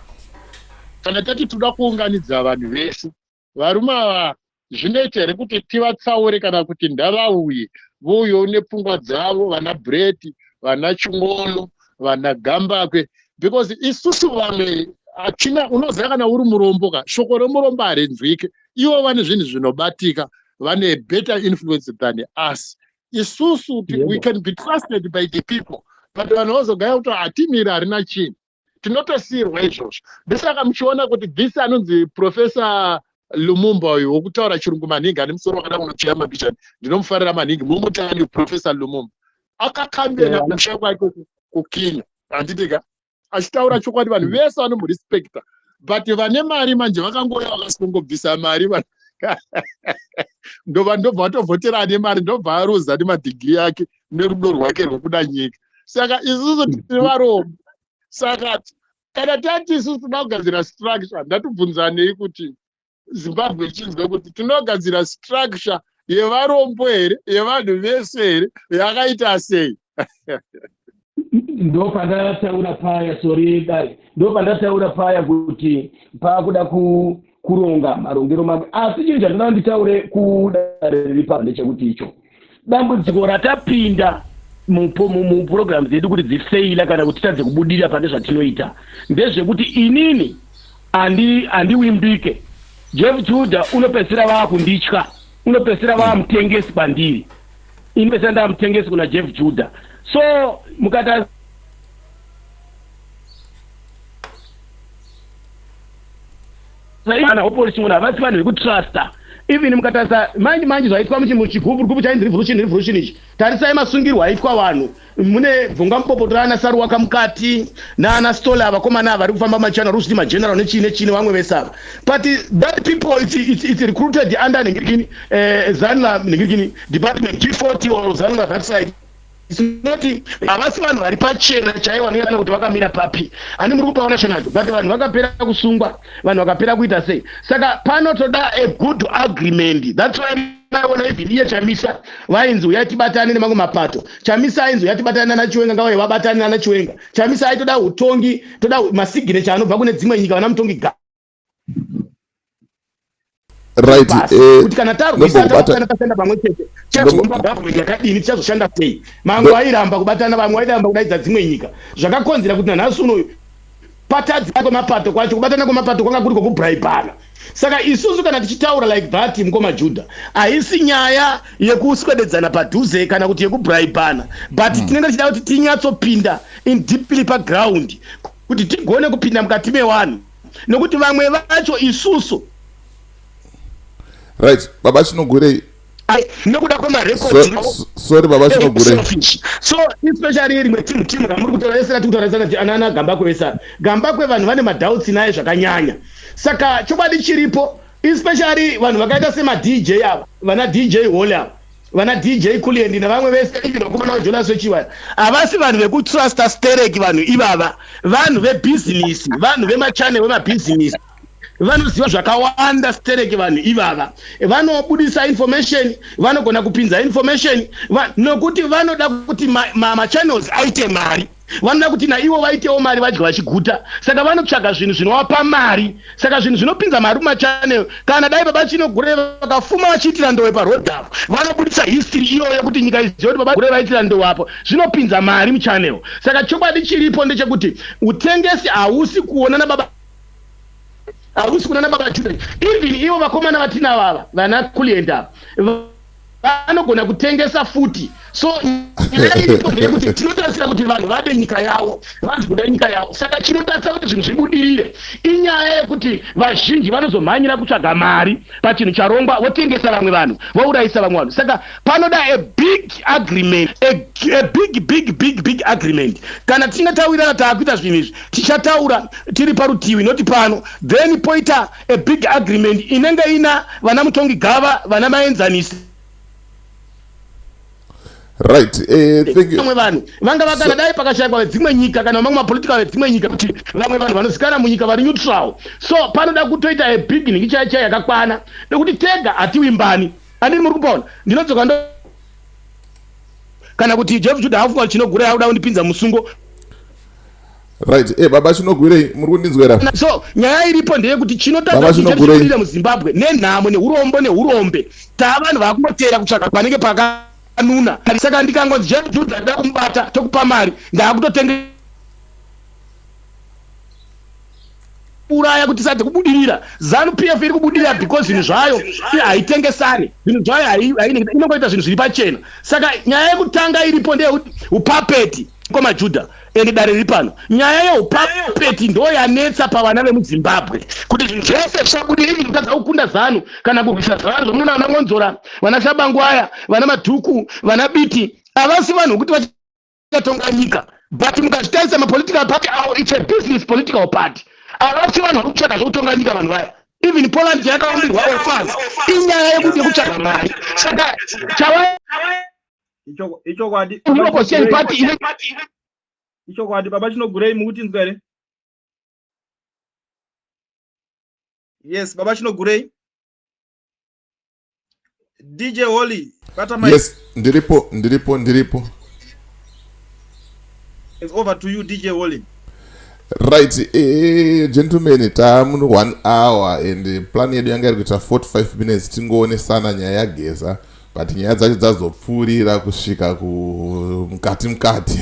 kana tati toda kuunganidza vanhu vese, varume ava, zvinoita here kuti tivatsaure, kana kuti ndavauye vouyawo nepfungwa dzavo, vana Breti, vana Chingono, vana Gambakwe? Because isusu vamwe hatina, unoziva, kana uri murombo ka, shoko remurombo harinzwike. Ivo vane zvinhu zvinobatika, vane better influence than us. Isusu we can be trusted by the people, but vanhu vazogaya kuti hatimiri, harina chinhu, tinotosiyirwa izvozvo. Ndosaka muchiona kuti this anonzi Professor Lumumba uyu wokutaura chirungu maningi, ane musoro wakada kunocheya mabhichani, ndinomufarira maningi, mumutani Professor Lumumba akakambena kumusha kwake kuKenya, handiti ka, achitaura chokwadi, vanhu vese vanomurespecta. But vane mari manje vakangouya vakasingobvisa mari, ndobva vatovhotera ane mari, ndobva aruza nemadhigiri ake nerudo rwake rwekuda nyika. Saka isusu tiri varombo. Saka kana tati isusu toda kugadzira structure, ndatibvunzanei kuti Zimbabwe ichinzwe kuti tinogadzira structure yevarombo here, yevanhu vese here, yakaita sei? Ndo pandataura paya, sorry dai, ndo pandataura paya kuti paakuda kuronga marongero mamwe. Asi chinhu chandinoda nditaure kudare riri pano ndechekuti icho dambudziko ratapinda mupurogiramu dzedu kuti dzifeila kana kuti titadze kubudirira pane zvatinoita ndezvekuti inini handiwimbike. Jeff Judah unopedzisira vaakunditya, unopedzisira vaamutengesi kwandiri, ini pedzisira ndaamutengesi kuna Jeff Judah. So mukata ana opposition havasi vanhu vekutrusta. Even mukatarisa manje manje zvaitwa muchigubhu chainzi revolution, revolution ichi, tarisai masungirwo aitwa vanhu. Mune bvunga mupopoto ana Saruwaka mukati naana Stola, vakomana vari kufamba machana uri kuti mageneral nechii nechii nevamwe vese ava. But that people, it's recruited under nengirikini, ZANLA nengirikini department G40 or ZANLA that side. It's not, havasi vanhu vari pachena chaivo vanoyana kuti vakamira papi. Hani muri kupaona chenacho? But vanhu vakapera kusungwa, vanhu vakapera kuita sei. Saka panotoda a good agreement. That's why maiona even iye Chamisa vainzi uyai tibatane nemamwe mapato. Chamisa ainzi uyai tibatane nanaChiwenga, ngavauye vabatane nanaChiwenga. Chamisa aitoda utongi, toda masignature anobva kune dzimwe nyika, vana mutongi Right. Kuti kana tarwisa, tabatana, tashanda pamwe chete, tichazoumba government yakadini, tichazoshanda sei? Mamwe vairamba kubatana, vamwe vairamba kudaidza dzimwe nyika, zvakakonzera kuti nanhasi unoyu patadzi kwemapato kwacho. Kubatana kwemapato kwanga kuri kwokubhuraibhana. Saka isusu kana tichitaura like that, mukoma Judah, haisi nyaya yekuswededzana padhuze kana kuti yekubhuraibhana, but tinenge tichida kuti tinyatsopinda in deeply paground kuti tigone kupinda mukati mevanhu, nokuti vamwe vacho isusu Right, Baba Chinogurei. Nekuda kwemarekodzi. Sorry, Baba Chinogurei. So especially rimwe timu ramuri kutaura ese rati kutaura sana anana Gambakwe vese, Gambakwe vanhu vane madoubts naye zvakanyanya. Saka chokwadi chiripo, especially vanhu vakaita semaDJ ava, vana DJ Hall ava, vana DJ Kuliendi nevamwe vese, even vakomana vaJonas vechiva, havasi vanhu vekutrusta stereki. Vanhu ivava vanhu vebhizinisi, vanhu vemachannel vemabhizinisi, vanoziva zvakawanda stereki. Vanhu ivava vanobudisa information, vanogona kupinza information nokuti vanoda kuti machannels aite mari, vanoda kuti naivo vaitewo mari, vadya vachiguta. Saka vanotsvaga zvinhu zvinovapa mari. Saka zvinhu zvinopinza mari mumachannel, kana dai Baba Chinogure vakafuma vachiitira ndowe paroad apo, vanobudisa history iyoyo kuti nyika izive kuti Baba Gure vaitira ndowe apo, zvinopinza mari muchannel. Saka chokwadi chiripo ndechekuti utengesi hausi kuona nababa, hausi kuna nababa Judah. Even ivo vakomana vatinavo ava, vana Kulient ava, vanogona kutengesa futi. So nyaya iripo ndeyekuti tinotarisira kuti vanhu vade nyika yavo, vanzi kuda nyika yavo. Saka chinotarisa kuti zvinhu zvibudirire inyaya yekuti vazhinji vanozomhanyira kutsvaga mari pachinhu charongwa, votengesa vamwe vanhu, vourayisa vamwe vanhu. Saka panoda a big agreement, a big, big, big, big agreement. Kana tichinge tawirirana taakuita zvinhu izvi, tichataura tiri parutivi, noti pano, then poita a big agreement inenge ina vana mutongi gava, vana maenzanisi. Right, thank you. Vamwe vanhu vanga vakana dai pakashayikwa vedzimwe nyika kana mamwe mapolitical vedzimwe nyika, kuti vamwe vanhu vanozikanwa munyika vari neutral. So panoda kutoita a beginning chai chai yakakwana, nekuti tega hatiwimbani. Andini muri kupaona, ndinodzoka ndo kana kuti Jeff Judah afunga kuti Chinogurei akuda kundipinza musungo. Right, baba Chinogwirei, muri kundinzwera? So nyaya iripo ndeyekuti Baba chinotadza Chinogwirei. kuita muZimbabwe nenhamo neurombo neurombe, taa vanhu vakungoteera kutsvaga panenge pakanuna. Saka ndikangonzi Jeff Judah ndida kumubata, tokupa mari, ndaakutotenga uraya kuti tisade kubudirira. ZANU PF iri kubudirira because zvinhu zvayo haitengesani, zvinhu zvayo inongoita zvinhu zviri pachena. Saka nyaya yekutanga iripo ndeyeupuppet kwamaJudha ende dare riri pano. Nyaya yeupuppet ndo yanetsa pavana vemuZimbabwe kuti zvinhu zvese zvisabudiriri, kutadza kukunda ZANU kana kurwisa ZANU. Zvomunoona vana Ngonzora, vana Shabangwaya, vana Madhuku, vana Biti, havasi vanhu vekuti vachatonga nyika, but mukazvitarisa mapolitical party avo, it's a business political party. Havasi vanhu vari kutsvaga zvokutonga nyika vanhu vaya. Even Poland yakaumbirwa ofas inyaya yekuti yekutsvaga mari. Saka chava Ichokwadi. Opposition party ine Ichokwadi. Baba Chinogurei, mukutinzwa here? Yes, baba Chinogurei. DJ Holly, bata mic. Yes, ndiripo, ndiripo, ndiripo. It's over to you, DJ Holly. Right, gentlemen, tamu one hour and plan yedu yanga iri kuita 45 minutes tingoonesana nyaya yaGeza, but nyaya dzacho dzazopfuurira kusvika mukati mukati.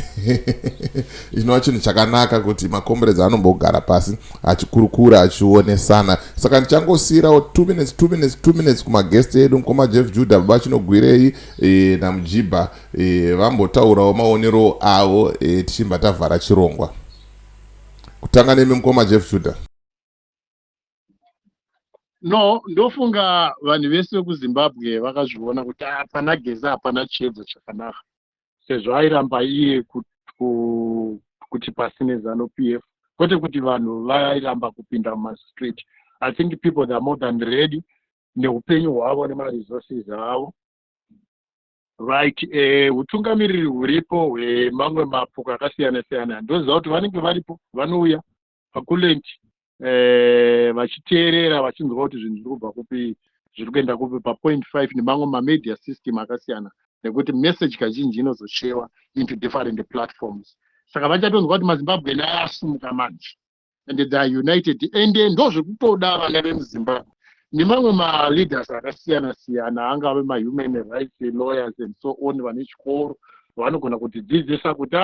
Chinova chinhu chakanaka kuti macomrades anombogara pasi achikurukura, achionesana. Saka ndichangosiyirawo 2 minutes, 2 minutes, 2 minutes kumaguest edu, mukoma Jeff Judah, baba Chinogwirei naMujibha, vambotaurawo maonero avo, tichibva tavhara chirongwa. Kutanga nemi, mukoma Jeff Judah. No, ndofunga vanhu vese vekuZimbabwe vakazviona kuti hapana Geza, hapana chiedza chakanaka, sezvo airamba iye kuti pasine ZANU PF. Kwete kuti vanhu vairamba kupinda mumastreet. I think people, they are more than ready neupenyu hwavo nemaresources avo, right? Utungamiriri huripo hwemamwe mapoka akasiyana siyana, ndoziva kuti vanenge varipo, vanouya pakulent vachiteerera, vachinzwa kuti zvinhu zviri kubva kupi, zviri kuenda kupi, papoint 5 nemamwe mamedia system akasiyana, nekuti message kazhinji inozoshewa into different platforms. Saka vachatonzwa kuti maZimbabwean ayasumuka manje and they are united, and ndozvekutoda vana vemuZimbabwe nemamwe maleaders akasiyana siyana, angave mahuman rights lawyers and so on, vane chikoro vanogona kutidzidzisa kuti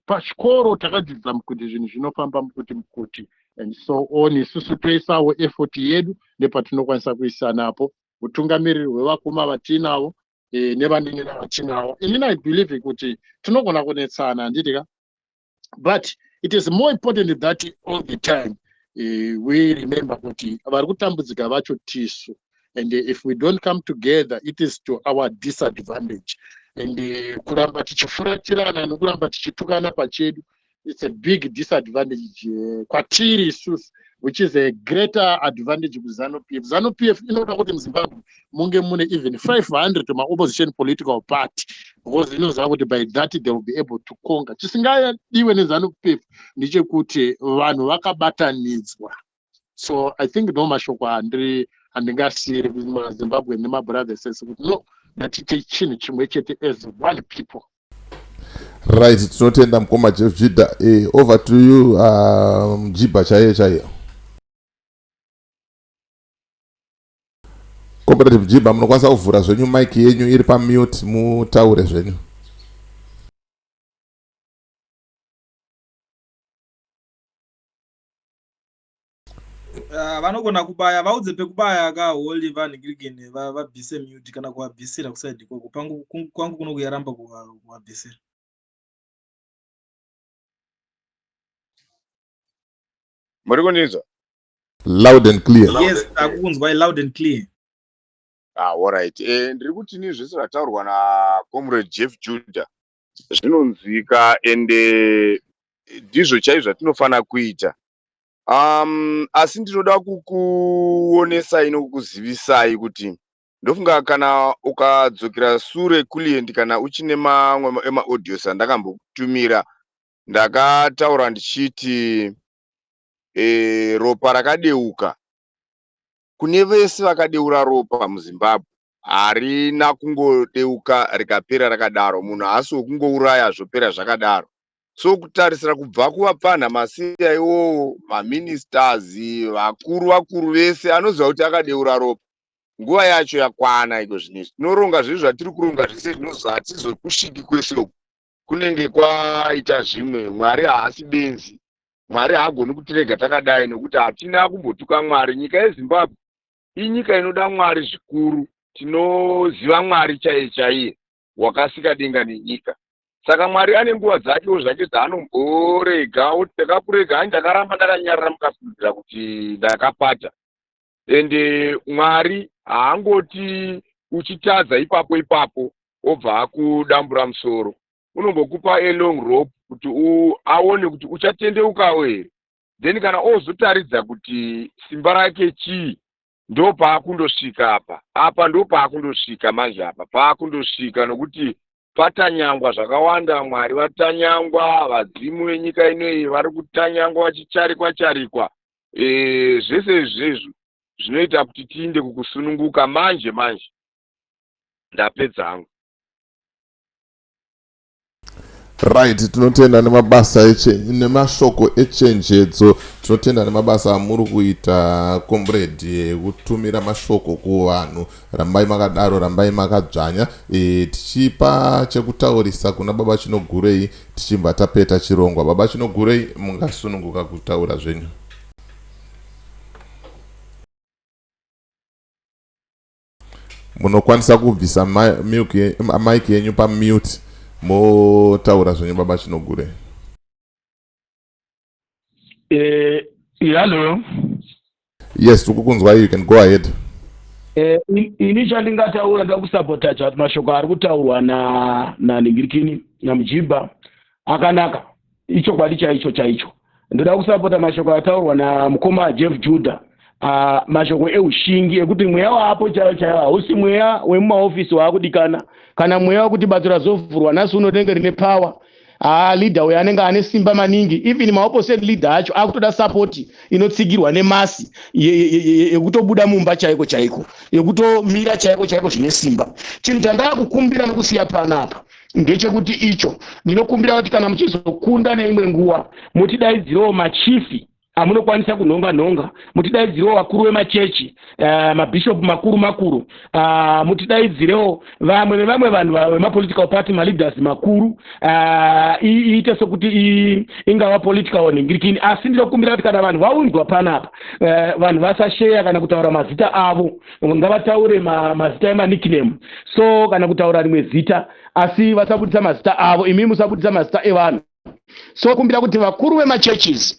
pachikoro takadzidza kuti zvinhu zvinofamba mukuti mukuti and so on. Isusu toisawo effort yedu nepatinokwanisa kuisa napo utungamiriri hwevakoma vatinavo nevanin'ina vatinavo. Inini I believe kuti tinogona kunetsana, handiti ka? But it is more important that all the time we remember kuti vari kutambudzika vacho tisu, and if we don't come together, it is to our disadvantage. And kuramba tichifuratirana nekuramba tichitukana pachedu, it's a big disadvantage kwatiri isusu, which is a greater advantage kuZANU PF. ZANU PF inoda kuti muZimbabwe munge mune even 500 maopposition political party, because inoziva kuti by that they will be able to conquer. Chisingadiwe neZANU PF ndechekuti vanhu vakabatanidzwa. So I think ndo mashoko andiri handingasiyiri kumaZimbabwe nemabrothers ese kuti no, ngatiite chinhu chimwe chete as one people. Right, tinotenda mukoma Jeff Judah. Over to you, Mjibha chaiye chaiye. Comrade Mjibha, munokwanisa kuvhura zvenyu mic yenyu iri pamute, mutaure zvenyu. Vanogona kubaya, vaudze pekubaya kaholi vanhingirigeni, vabvise mute kana kuvabvisira kuside ikoko. Kwangu kuno kuyaramba kuvabvisira. Muri kundinzwa? Loud and clear. Yes, takukunzwai loud and clear. Ah, alright. Ndiri kuti ni zvese zvataurwa nacomrade Jeff Judah zvinonzwika, ende ndizvo chaizvo zvatinofanira kuita. Asi ndinoda kukuonesai nokukuzivisai kuti Ndofunga kana ukadzokera sure Kulient, kana uchine mamwe emaaudios andakambokutumira, ndakataura ndichiti ropa rakadeuka kune vese vakadeura ropa muZimbabwe harina kungodeuka rikapera rakadaro. Munhu haasi wekungouraya zvopera zvakadaro. So kutarisira kubva kuvapfanha masiya iwowo, maministers vakuru vakuru vese anoziva kuti akadeura ropa, nguva yacho yakwana. Iko zvinezvi tinoronga zvezvo zvatiri kuronga zvese zvinozo hatizokusviki kwese uku, kunenge kwaita zvimwe. Mwari haasi benzi, Mwari haagoni kutirega takadai nokuti hatina kumbotuka Mwari. Nyika yeZimbabwe inyika inoda Mwari zvikuru. Tinoziva Mwari chaiye chaiye wakasika denga nenyika. Saka Mwari ane nguva dzakewo zvake dzaanomborega oti ndakakurega hani, ndakaramba ndakanyarara mukafungidzira kuti ndakapata. Ende Mwari haangoti uchitadza ipapo ipapo obva akudambura musoro. Unombokupa a long rope kuti aone kuti uchatendeukawo here. Then kana ozotaridza kuti simba rake chii, ndopaakundosvika apa. Apa ndopaakundosvika manje, apa paakundosvika nokuti patanyangwa zvakawanda. Mwari vatanyangwa, vadzimu venyika inoyi vari kutanyangwa vachicharikwa charikwa. Zvese izvezvo zvinoita kuti tiinde kukusununguka manje manje. Ndapedza hangu. Right, tinotenda nemabasa nemashoko echenjedzo. Tinotenda nemabasa amuri kuita, comrade, ekutumira mashoko kuvanhu. Rambai makadaro, rambai makadzvanya. Tichipa chekutaurisa kuna Baba Chinogurei, tichibva tapeta chirongwa. Baba Chinogurei, mungasununguka kutaura zvenyu. Munokwanisa kubvisa mic yenyu pamute, motaura zvenyu, Baba Chinogure. Hello. Yes, tikukunzwai, you can go ahead. Ini chandingataura, ndakusapota chati mashoko ari kutaurwa nanhingirikini naMujibha akanaka, ichokwadi chaicho chaicho. Ndoda kusapota mashoko ataurwa namukoma Jeff Judah, mashoko eushingi ekuti mweya waapo chaiwo chaiwo hausi mweya wemumaofisi waakudikana, kana mweya wekuti bato razovhurwa nhasi uno rinenge rine power. Haa, leader uyo anenge ane simba maningi. Even maopposite leader acho akutoda support inotsigirwa nemass yekutobuda mumba chaiko chaiko, yekutomira chaiko chaiko zvine simba. Chinhu chandaakukumbira nekusiya panapa ndechekuti icho ndinokumbira kuti kana muchizokunda neimwe nguva, mutidaidzirewo machifi amunokwanisa kunhonga nhonga, mutidaidzirewo vakuru vemachechi, mabhishopu makuru makuru, mutidaidzirewo vamwe vevamwe vanhu vemapolitical party, maleaders makuru, iite sekuti ingava political nhingirikini. Asi ndinokumbira kuti kana vanhu vaunzwa panapa, vanhu vasasheya kana kutaura mazita avo. Ngavataure mazita emanickname so, kana kutaura rimwe zita, asi vasabudisa mazita avo. Imi musabudisa mazita evanhu. So kumbira kuti vakuru vemachurches,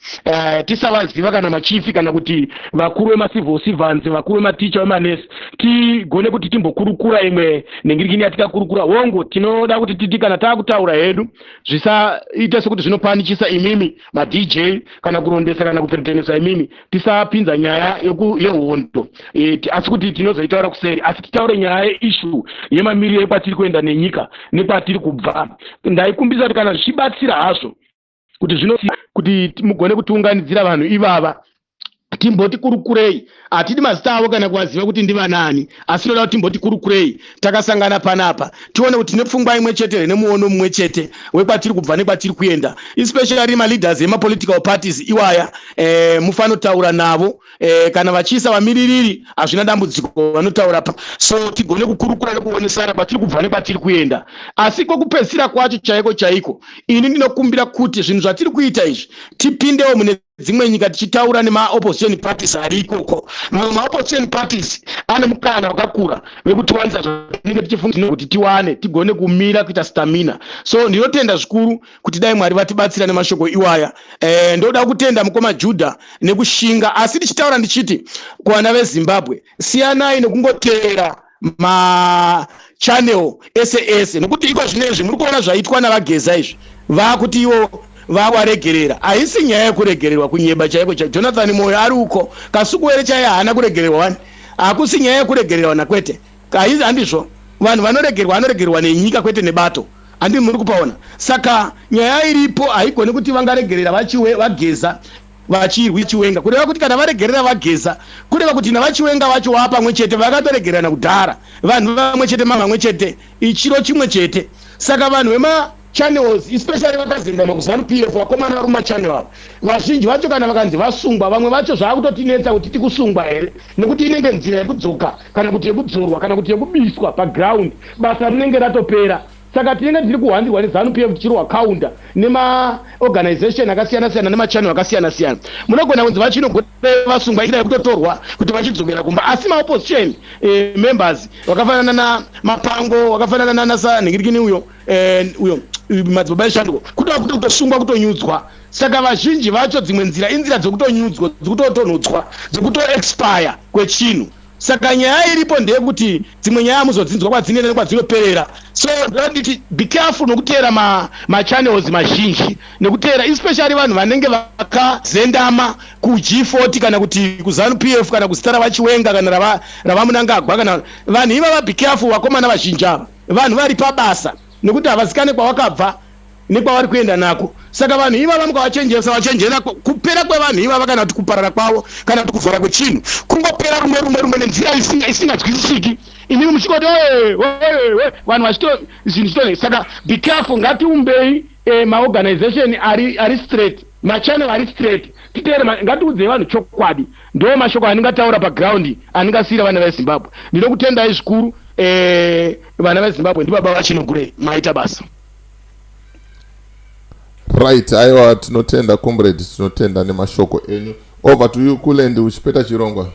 tisavaziva, kana machifi, kana kuti vakuru vemacivil servants, vakuru vematicha, vemanesi, tigone kuti timbokurukura imwe nhingirikini yatikakurukura. Hongu, tinoda kuti titi kana taakutaura hedu zvisaita sekuti zvinopanichisa imimi maDJ, kana kurondesa kana kuthreatenesa imimi. Tisapinza nyaya yehondo, asi kuti tinozoitaura kuseri, asi titaure nyaya yeissue yemamiriro ekwatiri kuenda nenyika nekwatiri kubva. Ndaikumbisa kuti kana zvichibatsira hazvo kuti zvino kuti mugone kutiunganidzira vanhu ivava, timboti kurukurei. Hatidi mazita avo kana kuvaziva kuti ndivanani, asi toda kuti timboti kurukurei takasangana panapa, tione kuti tine pfungwa imwe chete here nemuono mumwe chete wekwatiri kubva nekwatiri kuenda, especially maleaders emapolitical parties iwaya. Mufanotaura navo, kana vachiisa vamiririri hazvina dambudziko, vanotaura pa so tigone kukurukura nekuonesana kwatiri kubva nekwatiri kuenda. Asi kwokupedzisira kwacho chaiko chaiko, ini ndinokumbira kuti zvinhu zvatiri kuita izvi tipindewo mune dzimwe nyika tichitaura nemaopposition parties ari ikoko. Mamwe maopposition parties ane mukana wakakura wekutiwanisa zvatinenge tichifunga kuti tiwane, tigone kumira kuita stamina. So ndinotenda zvikuru kuti dai Mwari vatibatsira nemashoko iwaya. Ndoda kutenda mukoma Judha nekushinga, asi ndichitaura ndichiti kuvana veZimbabwe, siyanai nekungoteera machannel ese ese, nekuti iko zvinezvi muri kuona zvaitwa navaGeza izvi, vakuti ivo vawaregerera. Haisi nyaya yekuregererwa, kunyeba chaiko. Jonathan Moyo ari uko, Kasukuwere chaiye haana kuregererwa wani. Hakusi nyaya yekuregererwa nakwete. Haizi handizvo. Vanhu vanoregerwa vanoregerwa nenyika kwete nebato. Handi muri kupaona. Saka nyaya iripo haigoni kuti vangaregerera vachiwe vageza vachirwi chiwenga kureva kuti kana varegerera vageza kureva kuti navachiwenga vacho waa pamwe chete vakatoregererana kudhara vanhu vamwe chete mavamwe chete ichiro chimwe chete saka vanhu vema channels especially vakazendama kuzanu pf vakomana vari mumachannel ava vazhinji vacho kana vakanzi vasungwa vamwe vacho zvaakutotinetsa kuti tikusungwa here nekuti inenge nzira yekudzoka kana kuti yekudzorwa kana kuti yekubiswa paground basa rinenge ratopera saka tinenge tiri kuhwandirwa nezanu pf tichirohwa counter nemaorganization akasiyana siyana nemachannel akasiyana siyana munogona kunzi vachinogoda vasungwa ira yekutotorwa kuti vachidzokera kumba asi maopposition eh, members vakafanana namapango vakafanana nanasanhingirikini uyo eh, uyo madzibaba eshanduko kuda kuti kutosungwa kutonyudzwa saka vazhinji vacho dzimwe nzira inzira dzekutonyudzwa dzekutotonhodzwa dzekutoexpire kwechinhu saka nyaya iripo ndeyekuti dzimwe nyaya hamuzodzinzwa kwadzinoenda nekwadzinoperera so nditi be careful nokuteera machannels ma mazhinji nekuteera especially vanhu vanenge vakazendama kuG40 kana kuti kuZanu PF kana kuzita ravachiwenga kana ravamunangagwa kana vanhu ivava be careful vakomana vazhinji ava vanhu vari pabasa nekuti havazikane kwavakabva nekwavari kuenda nako saka vanhu ivava mukavachenjeresa vachenjera kupera kwevanhu ivava kana kuti kuparara kwavo kana kuti kuvhara kwechinhu kungopera rumwe rumwe rumwe nenzira isinganzwisisiki imimi muchingoti vanhu vachito zvinhu chitone saka be careful ngatiumbei eh, maorganization ari, ari straight machannel ari straight titeere ngatiudzei vanhu chokwadi ndo mashoko andingataura paground andingasiyira vana vezimbabwe ndinokutendai zvikuru eh, vana vezimbabwe ndibaba vachinogurei maita basa right aiwa tinotenda comrade tinotenda nemashoko enyu over to you kulendi uchipeta chirongwa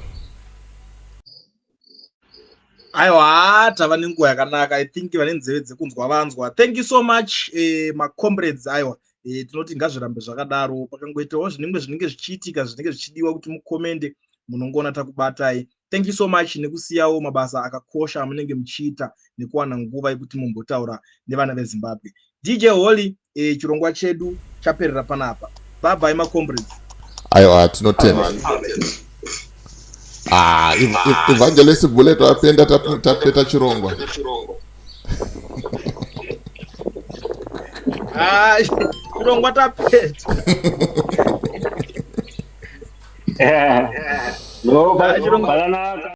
Aiwa tava nenguva yakanaka. I think vane nzeve dzekunzwa vanzwa. Thank you so much eh, macomrades aiwa. Eh, tinoti ngazvirambe zvakadaro. Pakangoitawo zvinenge zvinenge zvichiitika zvinenge zvichidiwa kuti mukomende munongoona takubatai. Thank you so much nekusiyawo mabasa akakosha amunenge muchiita nekuwana nguva yekuti mumbotaura nevana veZimbabwe. DJ Holly eh, chirongwa chedu chaperera panapa. Bye bye macomrades. Aiwa tinotenda. Ah, Evangelist Bullet wapenda tapeta chirongwa. Ah, chirongwa tapeta. No, ah,